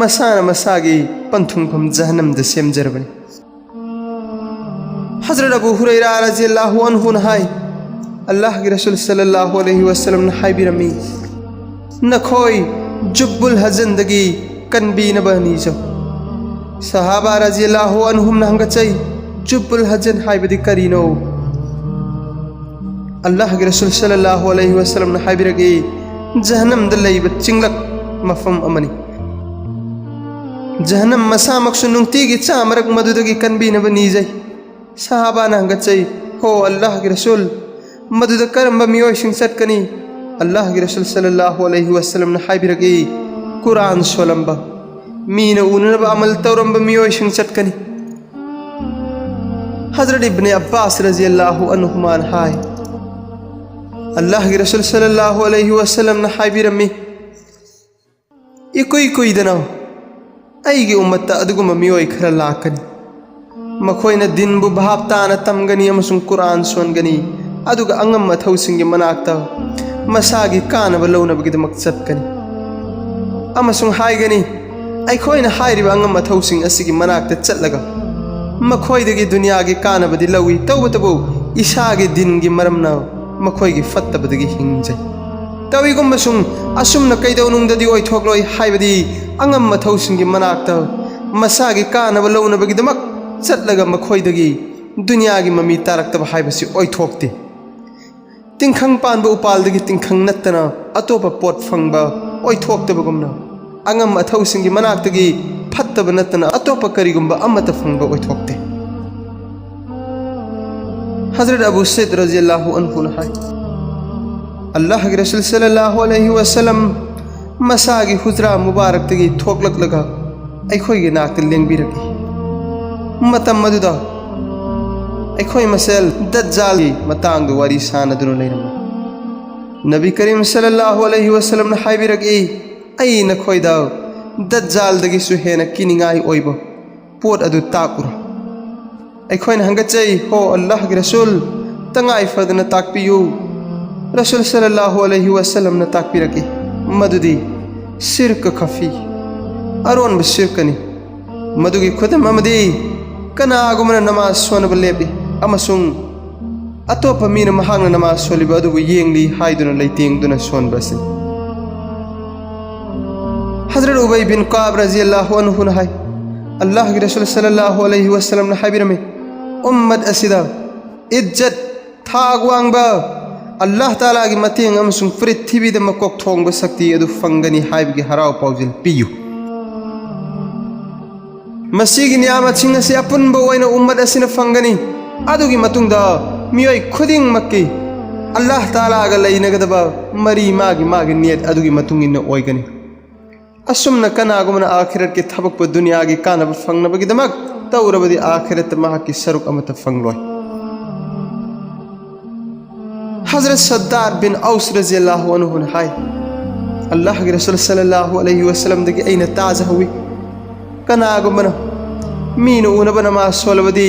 ꯃꯁꯥꯅ ꯃꯁꯥꯒꯤ ꯄꯟꯊꯨꯡꯐꯝ ꯖꯍꯟꯅꯝꯗ ꯁꯦꯝꯖꯔꯕꯅꯤ꯫ ꯍꯖꯔꯠ ꯑꯕꯨ ꯍꯨꯔꯩꯔꯥ ꯔꯖꯤꯌꯜꯂꯥꯍꯨ ꯑꯟꯍꯨꯅ ꯍꯥꯏ, ꯑꯜꯂꯥꯍꯒꯤ ꯔꯁꯨꯜ ꯁꯜꯂꯜꯂꯥꯍꯨ ꯑꯂꯩꯍꯤ ꯋꯁꯜꯂꯝꯅ ꯍꯥꯏꯕꯤꯔꯝꯃꯤ, ꯅꯈꯣꯏ ꯖꯨꯕꯨꯜ ꯍꯖꯟꯗꯒꯤ ꯀꯟꯕꯤꯅꯕ ꯅꯤꯖꯧ꯫ ꯁꯍꯥꯕꯥ ꯔꯖꯤꯌꯜꯂꯥꯍꯨ ꯑꯟꯍꯨꯝꯅ ꯍꯪꯒꯠꯆꯩ, ꯖꯨꯕꯨꯜ ꯍꯖꯟ ꯍꯥꯏꯕꯗꯤ ꯀꯔꯤꯅꯣ? ꯑꯜꯂꯥꯍꯒꯤ ꯔꯁꯨꯜ ꯁꯜꯂꯜꯂꯥꯍꯨ ꯑꯂꯩꯍꯤ ꯋꯁꯜꯂꯝꯅ ꯍꯥꯏꯕꯤꯔꯛꯏ, ꯖꯍꯟꯅꯝꯗ ꯂꯩꯕ ꯆꯤꯡꯂꯛ ꯃꯐꯝ ꯑꯃꯅꯤ꯫ ꯖꯍꯟꯅꯝ ꯃꯁꯥꯃꯛꯁꯨ ꯅꯨꯡꯇꯤꯒꯤ ꯆꯥꯃꯔꯛ ꯃꯗꯨꯗꯒꯤ ꯀꯟꯕꯤꯅꯕ ꯅꯤꯖꯩ꯫ ꯁꯍꯥꯕꯥꯅ ꯍꯪꯒꯠꯆꯩ, ꯍꯣ ꯑꯜꯂꯥꯍꯒꯤ ꯔꯁꯨꯜ, ꯃꯗꯨꯗ ꯀꯔꯝꯕ ꯃꯤꯑꯣꯏꯁꯤꯡ ꯆꯠꯀꯅꯤ? ꯑꯜꯂꯥꯍꯒꯤ ꯔꯁꯨꯜ ꯁꯜꯂꯜꯂꯥꯍꯨ ꯑꯂꯩꯍꯤ ꯋꯁꯜꯂꯝꯅ ꯍꯥꯏꯕꯤꯔꯛꯏ, ꯀꯨꯔꯥꯟ ꯁꯣꯜꯂꯝꯕ, ꯃꯤꯅ ꯎꯅꯅꯕ ꯑꯃꯜ ꯇꯧꯔꯝꯕ ꯃꯤꯑꯣꯏꯁꯤꯡ ꯆꯠꯀꯅꯤ꯫ ꯍꯖꯔꯠ ꯏꯕꯅꯦ ꯑꯕ꯭ꯕꯥꯁ ꯔꯖꯤꯌꯜꯂꯥꯍꯨ ꯑꯟꯍꯨꯃꯥꯅ ꯍꯥꯏ, ꯑꯜꯂꯥꯍꯒꯤ ꯔꯁꯨꯜ ꯁꯜꯂꯜꯂꯥꯍꯨ ꯑꯂꯩꯍꯤ ꯋꯁꯜꯂꯝꯅ ꯍꯥꯏꯕꯤꯔꯝꯃꯤ, ꯏꯀꯨꯏ ꯀꯨꯏꯗꯅ ꯑꯩꯒꯤ ꯎꯝꯃꯠꯇ ꯑꯗꯨꯒꯨꯝꯕ ꯃꯤꯑꯣꯏ ꯈꯔ ꯂꯥꯛꯀꯅꯤ꯫ ꯃꯈꯣꯏꯅ ꯗꯤꯟꯕꯨ ꯚꯥꯞ ꯇꯥꯅ ꯇꯝꯒꯅꯤ ꯑꯃꯁꯨꯡ ꯀꯨꯔꯥꯟ ꯁꯣꯟꯒꯅꯤ, ꯑꯗꯨꯒ ꯑꯉꯝ ꯑꯊꯧꯁꯤꯡꯒꯤ ꯃꯅꯥꯛꯇ ꯃꯁꯥꯒꯤ ꯀꯥꯟꯅꯕ ꯂꯧꯅꯕꯒꯤꯗꯃꯛ ꯆꯠꯀꯅꯤ ꯑꯃꯁꯨꯡ ꯍꯥꯏꯒꯅꯤ, ꯑꯩꯈꯣꯏꯅ ꯍꯥꯏꯔꯤꯕ ꯑꯉꯝ ꯑꯊꯧꯁꯤꯡ ꯑꯁꯤꯒꯤ ꯃꯅꯥꯛꯇ ꯆꯠꯂꯒ ꯃꯈꯣꯏꯗꯒꯤ ꯗꯨꯅꯤꯌꯥꯒꯤ ꯀꯥꯟꯅꯕꯗꯤ ꯂꯧꯏ, ꯇꯧꯕꯇꯕꯨ ꯏꯁꯥꯒꯤ ꯗꯤꯟꯒꯤ ꯃꯔꯝꯅ ꯃꯈꯣꯏꯒꯤ ꯐꯠꯇꯕꯗꯒꯤ ꯍꯤꯡꯖꯩ꯫ ꯇꯧꯏꯒꯨꯝꯕꯁꯨꯡ ꯑꯁꯨꯝꯅ ꯀꯩꯗꯧꯅꯨꯡꯗꯗꯤ ꯑꯣꯏꯊꯣꯛꯂꯣꯏ, ꯍꯥꯏꯕꯗꯤ ꯑꯉꯝ ꯑꯊꯧꯁꯤꯡꯒꯤ ꯃꯅꯥꯛꯇ ꯃꯁꯥꯒꯤ ꯀꯥꯟꯅꯕ ꯂꯧꯅꯕꯒꯤꯗꯃꯛ ꯆꯠꯂꯒ ꯃꯈꯣꯏꯗꯒꯤ ꯗꯨꯅꯤꯌꯥꯒꯤ ꯃꯃꯤ ꯇꯥꯔꯛꯇꯕ ꯍꯥꯏꯕꯁꯤ ꯑꯣꯏꯊꯣꯛꯇꯦ꯫ ꯇꯤꯡꯈꯪ ꯄꯥꯟꯕ ꯎꯄꯥꯜꯗꯒꯤ ꯇꯤꯡꯈꯪ ꯅꯠꯇꯅ ꯑꯇꯣꯞꯄ ꯄꯣꯠ ꯐꯪꯕ ꯑꯣꯏꯊꯣꯛꯇꯕꯒꯨꯝꯅ, ꯑꯉꯝ ꯑꯊꯧꯁꯤꯡꯒꯤ ꯃꯅꯥꯛꯇꯒꯤ ꯐꯠꯇꯕ ꯅꯠꯇꯅ ꯑꯇꯣꯞꯄ ꯀꯔꯤꯒꯨꯝꯕ ꯑꯃꯠꯇ ꯐꯪꯕ ꯑꯣꯏꯊꯣꯛꯇꯦ꯫ ꯍꯖꯔꯠ ꯑꯕꯨ ꯁꯩꯗ ꯔꯖꯤꯌꯜꯂꯥꯍꯨ ꯑꯟꯍꯨꯅ ꯍꯥꯏ, ꯑꯜꯂꯥꯍꯒꯤ ꯔꯁꯨꯜ ꯁꯜꯂꯜꯂꯥꯍꯨ ꯑꯂꯩꯍꯤ ꯋꯁꯜꯂꯝ ꯃꯁꯥꯒꯤ ꯍꯨꯖ꯭ꯔꯥ ꯃꯨꯕꯥꯔꯛꯇꯒꯤ ꯊꯣꯛꯂꯛꯂꯒ ꯑꯩꯈꯣꯏꯒꯤ ꯅꯥꯛꯇ ꯂꯦꯡꯕꯤꯔꯛꯏ꯫ ꯃꯇꯝ ꯑꯗꯨꯗ ꯑꯩꯈꯣꯏ ꯃꯁꯦꯜ ꯗꯠꯖꯥꯜꯒꯤ ꯃꯇꯥꯡꯗ ꯋꯥꯔꯤ ꯁꯥꯟꯅꯗꯨꯅ ꯂꯩꯔꯝꯃꯤ꯫ ꯅꯕꯤ ꯀꯔꯤꯝ ꯁꯜꯂꯜꯂꯥꯍꯨ ꯑꯂꯩꯍꯤ ꯋꯥꯁꯂꯝꯅ ꯍꯥꯏꯕꯤꯔꯛꯏ, "ꯑꯩ ꯅꯈꯣꯏꯗ ꯗꯠꯖꯥꯜꯗꯒꯤꯁꯨ ꯍꯦꯟꯅ ꯀꯤꯅꯤꯡꯉꯥꯏ ꯑꯣꯏꯕ ꯄꯣꯠ ꯑꯗꯨ ꯇꯥꯛꯎꯔꯥ?" ꯑꯩꯈꯣꯏꯅ ꯍꯪꯒꯠꯆꯩ, "ꯍꯣ ꯑꯜꯂꯥꯍꯒꯤ ꯔꯁꯨꯜ, ꯇꯉꯥꯏ ꯐꯗꯅ ꯇꯥꯛꯄꯤꯌꯨ꯫" ꯔꯁꯨꯜ ꯁꯜꯂꯜꯂꯥꯍꯨ ꯑꯂꯩꯍꯤ ꯋꯥꯁꯂꯝꯅ ꯇꯥꯛꯄꯤꯔꯛꯏ, ꯃꯗꯨꯗꯤ ꯁꯤꯔꯀ ꯈꯐꯤ, ꯑꯔꯣꯟꯕ ꯁꯤꯔꯀꯅꯤ꯫ ꯃꯗꯨꯒꯤ ꯈꯨꯗꯝ ꯑꯃꯗꯤ, ꯀꯅꯥꯒꯨꯝꯕꯅ ꯅꯃꯥꯖ ꯁꯣꯟꯅꯕ ꯂꯦꯞꯄꯤ ꯑꯃꯁꯨꯡ ꯑꯇꯣꯞꯄ ꯃꯤꯅ ꯃꯍꯥꯛꯅ ꯅꯃꯥꯖ ꯁꯣꯜꯂꯤꯕ ꯑꯗꯨꯕꯨ ꯌꯦꯡꯂꯤ ꯍꯥꯏꯗꯨꯅ ꯂꯩꯇꯦꯡꯗꯨꯅ ꯁꯣꯟꯕ ꯑꯁꯤ꯫ ꯍꯖꯔꯠ ꯎꯕꯩ ꯕꯤꯟ ꯀꯥꯕ ꯔꯖꯤꯌꯜꯂꯥꯍꯨ ꯑꯟꯍꯨꯅ ꯍꯥꯏ, "ꯑꯜꯂꯥꯍꯒꯤ ꯔꯁꯨꯜ ꯁꯜꯂꯜꯂꯥꯍꯨ ꯑꯂꯩꯍꯤ ꯋꯥꯁꯂꯝꯅ ꯍꯥꯏꯕꯤꯔꯝꯃꯤ, ꯎꯝꯃꯠ ꯑꯁꯤꯗ ꯏꯖꯠ, ꯊꯥꯛ ꯋꯥꯡꯕ, ꯑꯜꯂꯥꯍ ꯇꯥꯂꯥꯒꯤ ꯃꯇꯦꯡ ꯑꯃꯁꯨꯡ ꯄ꯭ꯔꯤꯊꯤꯕꯤꯗ ꯃꯀꯣꯛ ꯊꯣꯡꯕ ꯁꯛꯇꯤ ꯑꯗꯨ ꯐꯪꯒꯅꯤ ꯍꯥꯏꯕꯒꯤ ꯍꯔꯥꯎ ꯄꯥꯎꯖꯦꯜ ꯄꯤꯌꯨ꯫ ꯃꯁꯤꯒꯤ ꯅꯤꯌꯥꯃꯠꯁꯤꯡ ꯑꯁꯤ ꯑꯄꯨꯟꯕ ꯑꯣꯏꯅ ꯎꯝꯃꯠ ꯑꯁꯤꯅ ꯐꯪꯒꯅꯤ, ꯑꯗꯨꯒꯤ ꯃꯇꯨꯡꯗ ꯃꯤꯑꯣꯏ ꯈꯨꯗꯤꯡꯃꯛꯀꯤ ꯑꯜꯂꯥꯍ ꯇꯥꯂꯥꯒ ꯂꯩꯅꯒꯗꯕ ꯃꯔꯤ ꯃꯥꯒꯤ ꯃꯥꯒꯤ ꯅꯤꯌꯠ ꯑꯗꯨꯒꯤ ꯃꯇꯨꯡ ꯏꯟꯅ ꯑꯣꯏꯒꯅꯤ꯫ ꯑꯁꯨꯝꯅ ꯀꯅꯥꯒꯨꯝꯕꯅ ꯑꯥꯈꯤꯔꯠꯀꯤ ꯊꯕꯛꯄꯨ ꯗꯨꯅꯤꯌꯥꯒꯤ ꯀꯥꯟꯅꯕ ꯐꯪꯅꯕꯒꯤꯗꯃꯛ ꯇꯧꯔꯕꯗꯤ ꯑꯥꯈꯤꯔꯠꯇ ꯃꯍꯥꯛꯀꯤ ꯁꯔꯨꯛ ꯑꯃꯠꯇ ꯐꯪꯂꯣꯏ꯫" ꯍꯖꯔꯠ ꯁꯗꯥꯗ ꯕꯤꯟ ꯑꯧꯁ ꯔꯖꯤꯌꯜꯂꯥꯍꯨ ꯑꯟꯍꯨꯅ ꯍꯥꯏ, "ꯑꯜꯂꯥꯍꯒꯤ ꯔꯁꯨꯜ ꯁꯜꯂꯜꯂꯥꯍꯨ ꯑꯂꯩꯍꯤ ꯋꯥꯁꯂꯝꯗꯒꯤ ꯑꯩꯅ ꯇꯥꯖꯍꯧꯏ, ꯀꯅꯥꯒꯨꯝꯕꯅ ꯃꯤꯅ ꯎꯅꯕ ꯅꯃꯥꯖ ꯁꯣꯜꯂꯕꯗꯤ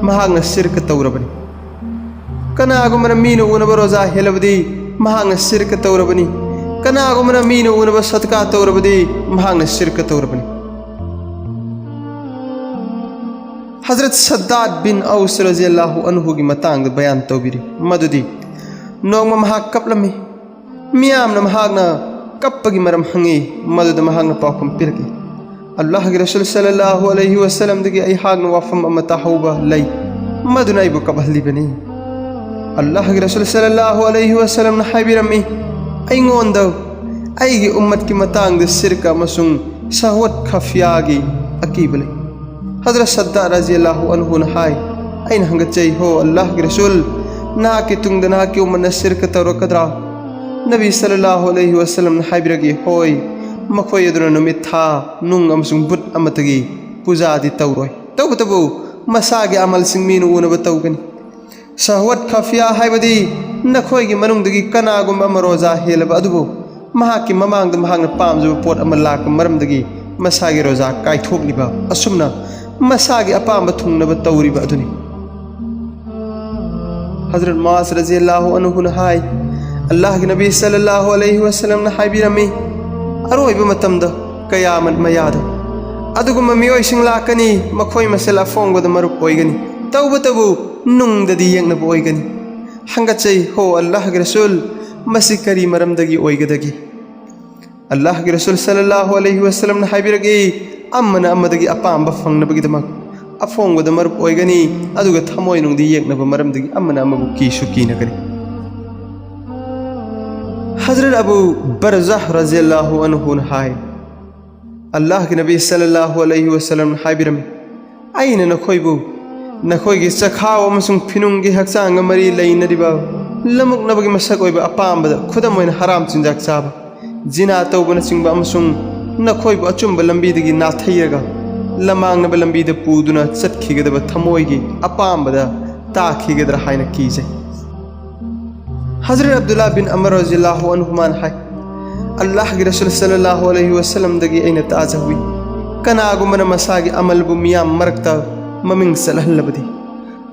ꯃꯍꯥꯛꯅ ꯁꯤꯔꯀ ꯇꯧꯔꯕꯅꯤ꯫ ꯀꯅꯥꯒꯨꯝꯕꯅ ꯃꯤꯅ ꯎꯅꯕ ꯔꯣꯖꯥ ꯍꯦꯜꯂꯕꯗꯤ ꯃꯍꯥꯛꯅ ꯁꯤꯔꯀ ꯇꯧꯔꯕꯅꯤ꯫ ꯀꯅꯥꯒꯨꯝꯕꯅ ꯃꯤꯅ ꯎꯅꯕ ꯁꯗꯀꯥ ꯇꯧꯔꯕꯗꯤ ꯃꯍꯥꯛꯅ ꯁꯤꯔꯀ ꯇꯧꯔꯕꯅꯤ꯫" ꯍꯖꯔꯠ ꯁꯗꯥꯗ ꯕꯤꯟ ꯑꯧꯁ ꯔꯖꯤꯌꯜꯂꯥꯍꯨ ꯑꯟꯍꯨꯒꯤ ꯃꯇꯥꯡꯗ ꯕꯌꯥꯟ ꯇꯧꯕꯤꯔꯤ, ꯃꯗꯨꯗꯤ ꯅꯣꯡꯃ ꯃꯍꯥꯛ ꯀꯞꯂꯝꯃꯤ꯫ ꯃꯤꯌꯥꯝꯅ ꯃꯍꯥꯛꯅ ꯀꯞꯄꯒꯤ ꯃꯔꯝ ꯍꯪꯉꯤ, ꯃꯗꯨꯗ ꯃꯍꯥꯛꯅ ꯄꯥꯎꯈꯨꯝ ꯄꯤꯔꯛꯏ, "ꯑꯜꯂꯥꯍꯒꯤ ꯔꯁꯨꯜ ꯁꯜꯂꯜꯂꯥꯍꯨ ꯑꯂꯩꯍꯤ ꯋꯥꯁꯂꯝꯗꯒꯤ ꯑꯩꯍꯥꯛꯅ ꯋꯥꯐꯝ ꯑꯃ ꯇꯥꯍꯧꯕ ꯂꯩ, ꯃꯗꯨꯅ ꯑꯩꯕꯨ ꯀꯞꯍꯜꯂꯤꯕꯅꯤ꯫" ꯑꯜꯂꯥꯍꯒꯤ ꯔꯁꯨꯜ ꯁꯜꯂꯜꯂꯥꯍꯨ ꯑꯂꯩꯍꯤ ꯋꯥꯁꯂꯝꯅ ꯍꯥꯏꯕꯤꯔꯝꯃꯤ, "ꯑꯩꯉꯣꯟꯗ ꯑꯩꯒꯤ ꯎꯝꯃꯠꯀꯤ ꯃꯇꯥꯡꯗ ꯁꯤꯔꯀ ꯑꯃꯁꯨꯡ ꯁꯍꯋꯠ ꯈꯐꯤꯌꯥꯒꯤ ꯑꯀꯤꯕ ꯂꯩ꯫" ꯍꯖꯔꯠ ꯁꯗꯥꯗ ꯔꯖꯤꯌꯜꯂꯥꯍꯨ ꯑꯟꯍꯨꯅ ꯍꯥꯏ, "ꯑꯩꯅ ꯍꯪꯒꯠꯆꯩ, ꯍꯣ ꯑꯜꯂꯥꯍꯒꯤ ꯔꯁꯨꯜ, ꯅꯍꯥꯛꯀꯤ ꯇꯨꯡꯗ ꯅꯍꯥꯛꯀꯤ ꯎꯝꯃꯠꯅ ꯁꯤꯔꯀ ꯇꯧꯔꯛꯀꯗ꯭ꯔꯥ?" ꯅꯕꯤ ꯁꯜꯂꯜꯂꯥꯍꯨ ꯑꯂꯩꯍꯤ ꯋꯥꯁꯂꯝꯅ ꯍꯥꯏꯕꯤꯔꯛꯏ, "ꯍꯣꯏ, ꯃꯈꯣꯏ ꯑꯗꯨꯅ ꯅꯨꯃꯤꯠ, ꯊꯥ, ꯅꯨꯡ ꯑꯃꯁꯨꯡ ꯕꯨꯠ ꯑꯃꯠꯇꯒꯤ ꯄꯨꯖꯥꯗꯤ ꯇꯧꯔꯣꯏ꯫ ꯇꯧꯕꯇꯕꯨ ꯃꯁꯥꯒꯤ ꯑꯃꯜꯁꯤꯡ ꯃꯤꯅ ꯎꯅꯕ ꯇꯧꯒꯅꯤ꯫ ꯁꯍꯋꯠ ꯈꯐꯤꯌꯥ ꯍꯥꯏꯕꯗꯤ ꯅꯈꯣꯏꯒꯤ ꯃꯅꯨꯡꯗꯒꯤ ꯀꯅꯥꯒꯨꯝꯕ ꯑꯃ ꯔꯣꯖꯥ ꯍꯦꯜꯂꯕ ꯑꯗꯨꯕꯨ ꯃꯍꯥꯛꯀꯤ ꯃꯃꯥꯡꯗ ꯃꯍꯥꯛꯅ ꯄꯥꯝꯖꯕ ꯄꯣꯠ ꯑꯃ ꯂꯥꯛꯄ ꯃꯔꯝꯗꯒꯤ ꯃꯁꯥꯒꯤ ꯔꯣꯖꯥ ꯀꯥꯏꯊꯣꯛꯂꯤꯕ, ꯑꯁꯨꯝꯅ ꯃꯁꯥꯒꯤ ꯑꯄꯥꯝꯕ ꯊꯨꯡꯅꯕ ꯇꯧꯔꯤꯕ ꯑꯗꯨꯅꯤ꯫ ꯍꯖꯔꯠ ꯃꯨꯑꯥꯖ ꯔꯖꯤꯌꯜꯂꯥꯍꯨ ꯑꯟꯍꯨꯅ ꯍꯥꯏ, ꯑꯜꯂꯥꯍꯒꯤ ꯅꯕꯤ ꯁꯜꯂꯜꯂꯥꯍꯨ ꯑꯂꯩꯍꯤ ꯋꯁꯜꯂꯝꯅ ꯍꯥꯏꯕꯤꯔꯝꯃꯤ, ꯑꯔꯣꯏꯕ ꯃꯇꯝꯗ, ꯀꯌꯥꯃꯠ ꯃꯌꯥꯗ, ꯑꯗꯨꯒꯨꯝꯕ ꯃꯤꯑꯣꯏꯁꯤꯡ ꯂꯥꯛꯀꯅꯤ, ꯃꯈꯣꯏ ꯃꯁꯦꯜ ꯑꯐꯣꯡꯕꯗ ꯃꯔꯨꯞ ꯑꯣꯏꯒꯅꯤ, ꯇꯧꯕꯇꯕꯨ ꯅꯨꯡꯗꯗꯤ ꯌꯦꯛꯅꯕ ꯑꯣꯏꯒꯅꯤ꯫ ꯍꯪꯒꯠꯆꯩ, ꯍꯣ ꯑꯜꯂꯥꯍꯒꯤ ꯔꯁꯨꯜ, ꯃꯁꯤ ꯀꯔꯤ ꯃꯔꯝꯗꯒꯤ ꯑꯣꯏꯒꯗꯒꯦ? ꯑꯜꯂꯥꯍꯒꯤ ꯔꯁꯨꯜ ꯁꯜꯂꯜꯂꯥꯍꯨ ꯑꯂꯩꯍꯤ ꯋꯁꯜꯂꯝꯅ ꯍꯥꯏꯕꯤꯔꯛꯏ, ꯑꯃꯅ ꯑꯃꯗꯒꯤ ꯑꯄꯥꯝꯕ ꯐꯪꯅꯕꯒꯤꯗꯃꯛ ꯑꯐꯣꯡꯕꯗ ꯃꯔꯨꯞ ꯑꯣꯏꯒꯅꯤ, ꯑꯗꯨꯒ ꯊꯃꯣꯏꯅꯨꯡꯗꯤ ꯌꯦꯛꯅꯕ ꯃꯔꯝꯗꯒꯤ ꯑꯃꯅ ꯑꯃꯕꯨ ꯀꯤꯁꯨ ꯀꯤꯅꯒꯅꯤ꯫ ꯍꯖꯔꯠ ꯑꯕꯨ ꯕꯔꯖꯥꯍ ꯔꯖꯤꯌꯜꯂꯥꯍꯨ ꯑꯟꯍꯨꯅ ꯍꯥꯏ, ꯑꯜꯂꯥꯍꯒꯤ ꯅꯕꯤ ꯁꯜꯂꯜꯂꯥꯍꯨ ꯑꯂꯩꯍꯤ ꯋꯁꯜꯂꯝꯅ ꯍꯥꯏꯕꯤꯔꯝꯃꯤ, ꯑꯩꯅ ꯅꯈꯣꯏꯕꯨ ꯅꯈꯣꯏꯒꯤ ꯆꯈꯥꯎ ꯑꯃꯁꯨꯡ ꯐꯤꯅꯨꯡꯒꯤ ꯍꯛꯆꯥꯡꯒ ꯃꯔꯤ ꯂꯩꯅꯔꯤꯕ ꯂꯃꯨꯛꯅꯕꯒꯤ ꯃꯁꯛ ꯑꯣꯏꯕ ꯑꯄꯥꯝꯕꯗ, ꯈꯨꯗꯝ ꯑꯣꯏꯅ ꯍꯔꯥꯝ ꯆꯤꯟꯖꯥꯛ ꯆꯥꯕ, ꯖꯤꯅꯥ ꯇꯧꯕꯅꯆꯤꯡꯕ ꯑꯃꯁꯨꯡ ꯅꯈꯣꯏꯕꯨ ꯑꯆꯨꯝꯕ ꯂꯝꯕꯤꯗꯒꯤ ꯅꯥꯊꯩꯔꯒ ꯂꯃꯥꯡꯅꯕ ꯂꯝꯕꯤꯗ ꯄꯨꯗꯨꯅ ꯆꯠꯈꯤꯒꯗꯕ ꯊꯃꯣꯏꯒꯤ ꯑꯄꯥꯝꯕꯗ ꯇꯥꯈꯤꯒꯗ꯭ꯔꯥ ꯍꯥꯏꯅ ꯀꯤꯖꯩ꯫ ꯍꯖꯔꯠ ꯑꯕꯗꯨꯜꯂꯥ ꯕꯤꯟ ꯑꯃꯔ ꯔꯖꯤꯌꯜꯂꯥꯍꯨ ꯑꯟꯍꯨꯃꯥꯅ ꯍꯥꯏ, ꯑꯜꯂꯥꯍꯒꯤ ꯔꯁꯨꯜ ꯁꯜꯂꯜꯂꯥꯍꯨ ꯑꯂꯩꯍꯤ ꯋꯁꯜꯂꯝꯗꯒꯤ ꯑꯩꯅ ꯇꯥꯖꯍꯧꯏ, ꯀꯅꯥꯒꯨꯝꯕꯅ ꯃꯁꯥꯒꯤ ꯑꯃꯜꯕꯨ ꯃꯤꯌꯥꯝ ꯃꯔꯛꯇ ꯃꯃꯤꯡ ꯆꯠꯍꯜꯂꯕꯗꯤ,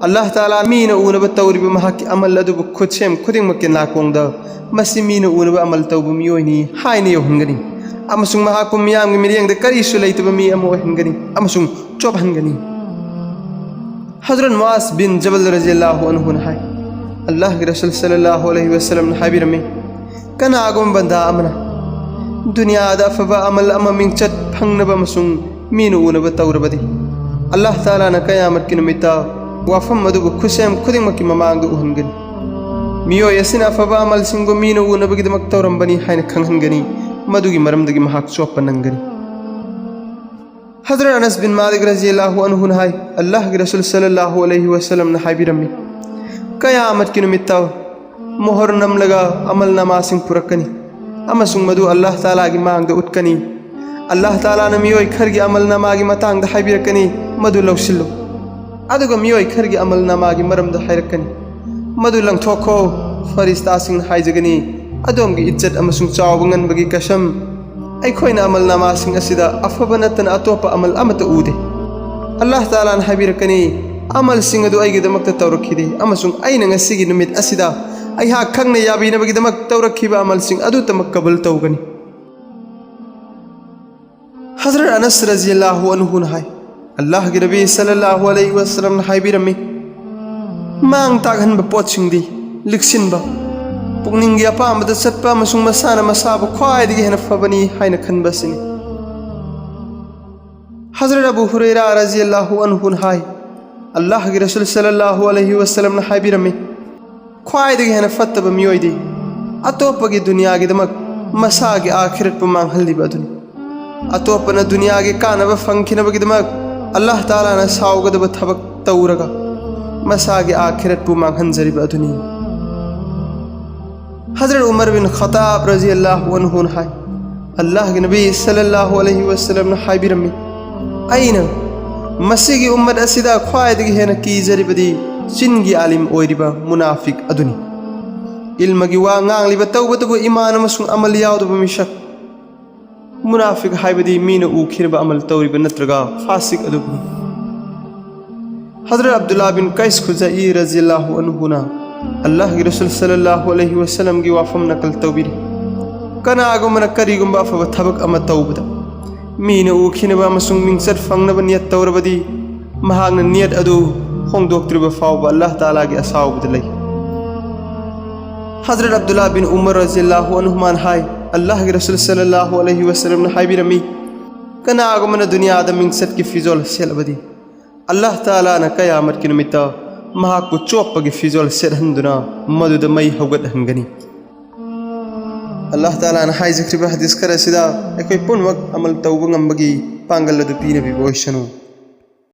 ꯑꯜꯂꯥꯍ ꯇꯥꯂꯥ ꯃꯤꯅ ꯎꯅꯕ ꯇꯧꯔꯤꯕ ꯃꯍꯥꯛꯀꯤ ꯑꯃꯜ ꯑꯗꯨꯕꯨ ꯈꯨꯠꯁꯦꯝ ꯈꯨꯗꯤꯡꯃꯛꯀꯤ ꯅꯥꯀꯣꯡꯗ, "ꯃꯁꯤ ꯃꯤꯅ ꯎꯅꯕ ꯑꯃꯜ ꯇꯧꯕ ꯃꯤꯑꯣꯏꯅꯤ" ꯍꯥꯏꯅ ꯌꯧꯍꯟꯒꯅꯤ, ꯑꯃꯁꯨꯡ ꯃꯍꯥꯛꯄꯨ ꯃꯤꯌꯥꯝꯒꯤ ꯃꯤꯠꯌꯦꯡꯗ ꯀꯔꯤꯁꯨ ꯂꯩꯇꯕ ꯃꯤ ꯑꯃ ꯑꯣꯏꯍꯟꯒꯅꯤ ꯑꯃꯁꯨꯡ ꯆꯣꯞꯍꯟꯒꯅꯤ꯫ ꯍꯖꯔꯠ ꯃꯨꯑꯥꯖ ꯕꯤꯟ ꯖꯕꯜ ꯔꯖꯤꯌꯜꯂꯥꯍꯨ ꯑꯟꯍꯨꯅ ꯍꯥꯏ, ꯑꯜꯂꯥꯍꯒꯤ ꯔꯁꯨꯜ ꯁꯜꯂꯜꯂꯥꯍꯨ ꯑꯂꯩꯍꯤ ꯋꯁꯜꯂꯝꯅ ꯍꯥꯏꯕꯤꯔꯝꯃꯤ, ꯀꯅꯥꯒꯨꯝꯕ ꯕꯟꯗꯥ ꯑꯃꯅ ꯗꯨꯅꯤꯌꯥꯗ ꯑꯐꯕ ꯑꯃꯜ ꯑꯃ ꯃꯤꯡꯆꯠ ꯐꯪꯅꯕ ꯑꯃꯁꯨꯡ ꯃꯤꯅ ꯎꯅꯕ ꯇꯧꯔꯕꯗꯤ, ꯑꯜꯂꯥꯍ ꯇꯥꯂꯥꯅ ꯀꯌꯥꯃꯠꯀꯤ ꯅꯨꯃꯤꯠꯇ ꯋꯥꯐꯝ ꯑꯗꯨꯕꯨ ꯈꯨꯠꯁꯦꯝ ꯈꯨꯗꯤꯡꯃꯛꯀꯤ ꯃꯃꯥꯡꯗ ꯎꯍꯟꯒꯅꯤ꯫ ꯃꯤꯑꯣꯏ ꯑꯁꯤꯅ ꯑꯐꯕ ꯑꯃꯜꯁꯤꯡꯕꯨ ꯃꯤꯅ ꯎꯅꯕꯒꯤꯗꯃꯛ ꯇꯧꯔꯝꯕꯅꯤ ꯍꯥꯏꯅ ꯈꯪꯍꯟꯒꯅꯤ, ꯃꯗꯨꯒꯤ ꯃꯔꯝꯗꯒꯤ ꯃꯍꯥꯛ ꯆꯣꯞꯄ ꯅꯪꯒꯅꯤ꯫ ꯍꯖꯔꯠ ꯑꯅꯁ ꯕꯤꯟ ꯃꯥꯂꯤꯛ ꯔꯖꯤꯌꯜꯂꯥꯍꯨ ꯑꯟꯍꯨꯅ ꯍꯥꯏ, ꯑꯜꯂꯥꯍꯒꯤ ꯔꯁꯨꯜ ꯁꯜꯂꯜꯂꯥꯍꯨ ꯑꯂꯩꯍꯤ ꯋꯁꯜꯂꯝꯅ ꯍꯥꯏꯕꯤꯔꯝꯃꯤ, ꯀꯌꯥꯃꯠꯀꯤ ꯅꯨꯃꯤꯠꯇ ꯃꯣꯍꯣꯔ ꯅꯝꯂꯒ ꯑꯃꯜ ꯅꯃꯥꯁꯤꯡ ꯄꯨꯔꯛꯀꯅꯤ ꯑꯃꯁꯨꯡ ꯃꯗꯨ ꯑꯜꯂꯥꯍ ꯇꯥꯂꯥꯒꯤ ꯃꯥꯡꯗ ꯎꯠꯀꯅꯤ꯫ ꯑꯜꯂꯥꯍ ꯇꯥꯂꯥꯅ ꯃꯤꯑꯣꯏ ꯈꯔꯒꯤ ꯑꯃꯜ ꯅꯃꯥꯒꯤ ꯃꯇꯥꯡꯗ ꯍꯥꯏꯕꯤꯔꯛꯀꯅꯤ, "ꯃꯗꯨ ꯂꯧꯁꯤꯜꯂꯨ"꯫ ꯑꯗꯨꯒ ꯃꯤꯑꯣꯏ ꯈꯔꯒꯤ ꯑꯃꯜ ꯅꯥꯃꯥꯒꯤ ꯃꯔꯝꯗ ꯍꯥꯏꯔꯛꯀꯅꯤ꯫ ꯃꯗꯨ ꯂꯪꯊꯣꯛꯈꯣ, ꯐꯔꯤꯁꯇꯥꯁꯤꯡꯅ ꯍꯥꯏꯖꯒꯅꯤ, "ꯑꯗꯣꯝꯒꯤ ꯏꯖꯠ ꯑꯃꯁꯨꯡ ꯆꯥꯎꯕ ꯉꯟꯕꯒꯤ ꯀꯁꯝ, ꯑꯩꯈꯣꯏꯅ ꯑꯃꯜ ꯅꯥꯃꯥꯁꯤꯡ ꯑꯁꯤꯗ ꯑꯐꯕ ꯅꯠꯇꯅ ꯑꯇꯣꯞꯄ ꯑꯃꯜ ꯑꯃꯠꯇ ꯎꯗꯦ"꯫ ꯑꯜꯂꯥꯍ ꯇꯥꯂꯥꯅ ꯍꯥꯏꯕꯤꯔꯛꯀꯅꯤ, "ꯑꯃꯜꯁꯤꯡ ꯑꯗꯨ ꯑꯩꯒꯤꯗꯃꯛꯇ ꯇꯧꯔꯛꯈꯤꯗꯦ, ꯑꯃꯁꯨꯡ ꯑꯩꯅ ꯉꯁꯤꯒꯤ ꯅꯨꯃꯤꯠ ꯑꯁꯤꯗ ꯑꯩꯍꯥꯛ ꯈꯪꯅ ꯌꯥꯕꯤꯅꯕꯒꯤꯗꯃꯛ ꯇꯧꯔꯛꯈꯤꯕ ꯑꯃꯜꯁꯤꯡ ꯑꯗꯨꯇꯃꯛ ꯀꯕꯨꯜ ꯇꯧꯒꯅꯤ"꯫ ꯍꯖꯔꯠ ꯑꯅꯁ ꯔꯖꯤꯌꯜꯂꯥꯍꯨ ꯑꯟꯍꯨꯅ ꯍꯥꯏ, ꯑꯜꯂꯥꯍꯒꯤ ꯅꯕꯤ ꯁꯜꯂꯜꯂꯥꯍꯨ ꯑꯂꯩꯍꯤ ꯋꯁꯜꯂꯝꯅ ꯍꯥꯏꯕꯤꯔꯝꯃꯤ, "ꯃꯥꯡ ꯇꯥꯛꯍꯟꯕ ꯄꯣꯠꯁꯤꯡꯗꯤ ꯂꯤꯛꯁꯤꯟꯕ, ꯄꯨꯛꯅꯤꯡꯒꯤ ꯑꯄꯥꯝꯕꯗ ꯆꯠꯄ ꯑꯃꯁꯨꯡ ꯃꯁꯥꯅ ꯃꯁꯥꯕꯨ ꯈ꯭ꯋꯥꯏꯗꯒꯤ ꯍꯦꯟꯅ ꯐꯕꯅꯤ ꯍꯥꯏꯅ ꯈꯟꯕ ꯑꯁꯤꯅꯤ"꯫ ꯍꯖꯔꯠ ꯑꯕꯨ ꯍꯨꯔꯩꯔꯥ ꯔꯖꯤꯌꯜꯂꯥꯍꯨ ꯑꯟꯍꯨꯅ ꯍꯥꯏ, ꯑꯜꯂꯥꯍꯒꯤ ꯔꯁꯨꯜ ꯁꯜꯂꯜꯂꯥꯍꯨ ꯑꯂꯩꯍꯤ ꯋꯁꯜꯂꯝꯅ ꯍꯥꯏꯕꯤꯔꯝꯃꯤ, "ꯈ꯭ꯋꯥꯏꯗꯒꯤ ꯍꯦꯟꯅ ꯐꯠꯇꯕ ꯃꯤꯑꯣꯏꯗꯤ ꯑꯇꯣꯞꯄꯒꯤ ꯗꯨꯅꯤꯌꯥꯒꯤꯗꯃꯛ ꯃꯁꯥꯒꯤ ꯑꯥꯈꯤꯔꯠꯄꯨ ꯃꯥꯡꯍꯜꯂꯤꯕ ꯑꯗꯨꯅꯤ"꯫ ꯑꯇꯣꯞꯄꯅ ꯗꯨꯅꯤꯌꯥꯒꯤ ꯀꯥꯟꯅꯕ ꯐꯪꯈꯤꯅꯕꯒꯤꯗꯃꯛ ꯑꯜꯂꯥꯍ ꯇꯥꯂꯥꯅ ꯁꯥꯎꯒꯗꯕ ꯊꯕꯛ ꯇꯧꯔꯒ ꯃꯁꯥꯒꯤ ꯑꯥꯈꯤꯔꯠꯄꯨ ꯃꯥꯡꯍꯟꯖꯔꯤꯕ ꯑꯗꯨꯅꯤ꯫ ꯍꯖꯔꯠ ꯎꯃꯔ ꯕꯤꯟ ꯈꯠꯇꯥꯕ ꯔꯖꯤꯌꯜꯂꯥꯍꯨ ꯑꯟꯍꯨꯅ ꯍꯥꯏ, ꯑꯜꯂꯥꯍꯒꯤ ꯅꯕꯤ ꯁꯜꯂꯜꯂꯥꯍꯨ ꯑꯂꯩꯍꯤ ꯋꯁꯜꯂꯝꯅ ꯍꯥꯏꯕꯤꯔꯝꯃꯤ, "ꯑꯩꯅ ꯃꯁꯤꯒꯤ ꯎꯝꯃꯠ ꯑꯁꯤꯗ ꯈ꯭ꯋꯥꯏꯗꯒꯤ ꯍꯦꯟꯅ ꯀꯤꯖꯔꯤꯕꯗꯤ ꯆꯤꯟꯒꯤ ꯑꯥꯂꯤꯝ ꯑꯣꯏꯔꯤꯕ ꯃꯨꯅꯥꯐꯤꯛ ꯑꯗꯨꯅꯤ"꯫ ꯏꯜꯃꯒꯤ ꯋꯥ ꯉꯥꯡꯂꯤꯕ ꯇꯧꯕꯇꯕꯨ ꯏꯃꯥꯟ ꯑꯃꯁꯨꯡ ꯑꯃꯜ ꯌꯥꯎꯗꯕ ꯃꯤꯁꯛ, ꯃꯨꯅꯥꯐꯤꯛ ꯍꯥꯏꯕꯗꯤ ꯃꯤꯅ ꯎꯈꯤꯅꯕ ꯑꯃꯜ ꯇꯧꯔꯤꯕ ꯅꯠꯇ꯭ꯔꯒ ꯐꯥꯁꯤꯛ ꯑꯗꯨꯕꯨꯅꯤ꯫ ꯍꯖꯔꯠ ꯑꯕꯗꯨꯜꯂꯥ ꯕꯤꯟ ꯀꯩꯁ ꯈꯨꯖꯥꯏ ꯔꯖꯤꯌꯜꯂꯥꯍꯨ ꯑꯟꯍꯨꯅ ꯑꯜꯂꯥꯍꯒꯤ ꯔꯁꯨꯜ ꯁꯜꯂꯜꯂꯥꯍꯨ ꯑꯂꯩꯍꯤ ꯋꯁꯜꯂꯝꯒꯤ ꯋꯥꯐꯝ ꯅꯀꯜ ꯇꯧꯕꯤꯔꯤ, "ꯀꯅꯥꯒꯨꯝꯕꯅ ꯀꯔꯤꯒꯨꯝꯕ ꯑꯐꯕ ꯊꯕꯛ ꯑꯃ ꯇꯧꯕꯗ ꯃꯤꯅ ꯎꯈꯤꯅꯕ ꯑꯃꯁꯨꯡ ꯃꯤꯡꯆꯠ ꯐꯪꯅꯕ ꯅꯤꯌꯠ ꯇꯧꯔꯕꯗꯤ, ꯃꯍꯥꯛꯅ ꯅꯤꯌꯠ ꯑꯗꯨ ꯍꯣꯡꯗꯣꯛꯇ꯭ꯔꯤꯕ ꯐꯥꯎꯕ ꯑꯜꯂꯥꯍ ꯇꯥꯂꯥꯒꯤ ꯑꯁꯥꯎꯕꯗ ꯂꯩ"꯫ ꯍꯖꯔꯠ ꯑꯕꯗꯨꯜꯂꯥ ꯕꯤꯟ ꯎꯃꯔ ꯔꯖꯤꯌꯜꯂꯥꯍꯨ ꯑꯟꯍꯨꯃꯥꯅ ꯍꯥꯏ, ꯑꯜꯂꯥꯍꯒꯤ ꯔꯁꯨꯜ ꯁꯜꯂꯜꯂꯥꯍꯨ ꯑꯂꯩꯍꯤ ꯋꯁꯜꯂꯝꯅ ꯍꯥꯏꯕꯤꯔꯝꯃꯤ, "ꯀꯅꯥꯒꯨꯝꯕꯅ ꯗꯨꯅꯤꯌꯥꯗ ꯃꯤꯡꯆꯠꯀꯤ ꯐꯤꯖꯣꯜ ꯁꯦꯠꯂꯕꯗꯤ, ꯑꯜꯂꯥꯍ ꯇꯥꯂꯥꯅ ꯀꯌꯥꯃꯠꯀꯤ ꯅꯨꯃꯤꯠꯇ ꯃꯍꯥꯛꯄꯨ ꯆꯣꯞꯄꯒꯤ ꯐꯤꯖꯣꯜ ꯁꯦꯠꯍꯟꯗꯨꯅ ꯃꯗꯨꯗ ꯃꯩ ꯍꯧꯒꯠꯍꯟꯒꯅꯤ"꯫ ꯑꯜꯂꯥꯍ ꯇꯥꯂꯥꯅ ꯍꯥꯏꯖꯈ꯭ꯔꯤꯕ ꯍꯗꯤꯁ ꯈꯔ ꯑꯁꯤꯗ ꯑꯩꯈꯣꯏ ꯄꯨꯝꯅꯃꯛ ꯑꯃꯜ ꯇꯧꯕ ꯉꯝꯕꯒꯤ ꯄꯥꯡꯒꯜ ꯑꯗꯨ ꯄꯤꯅꯕꯤꯕ ꯑꯣꯏꯁꯅꯨ꯫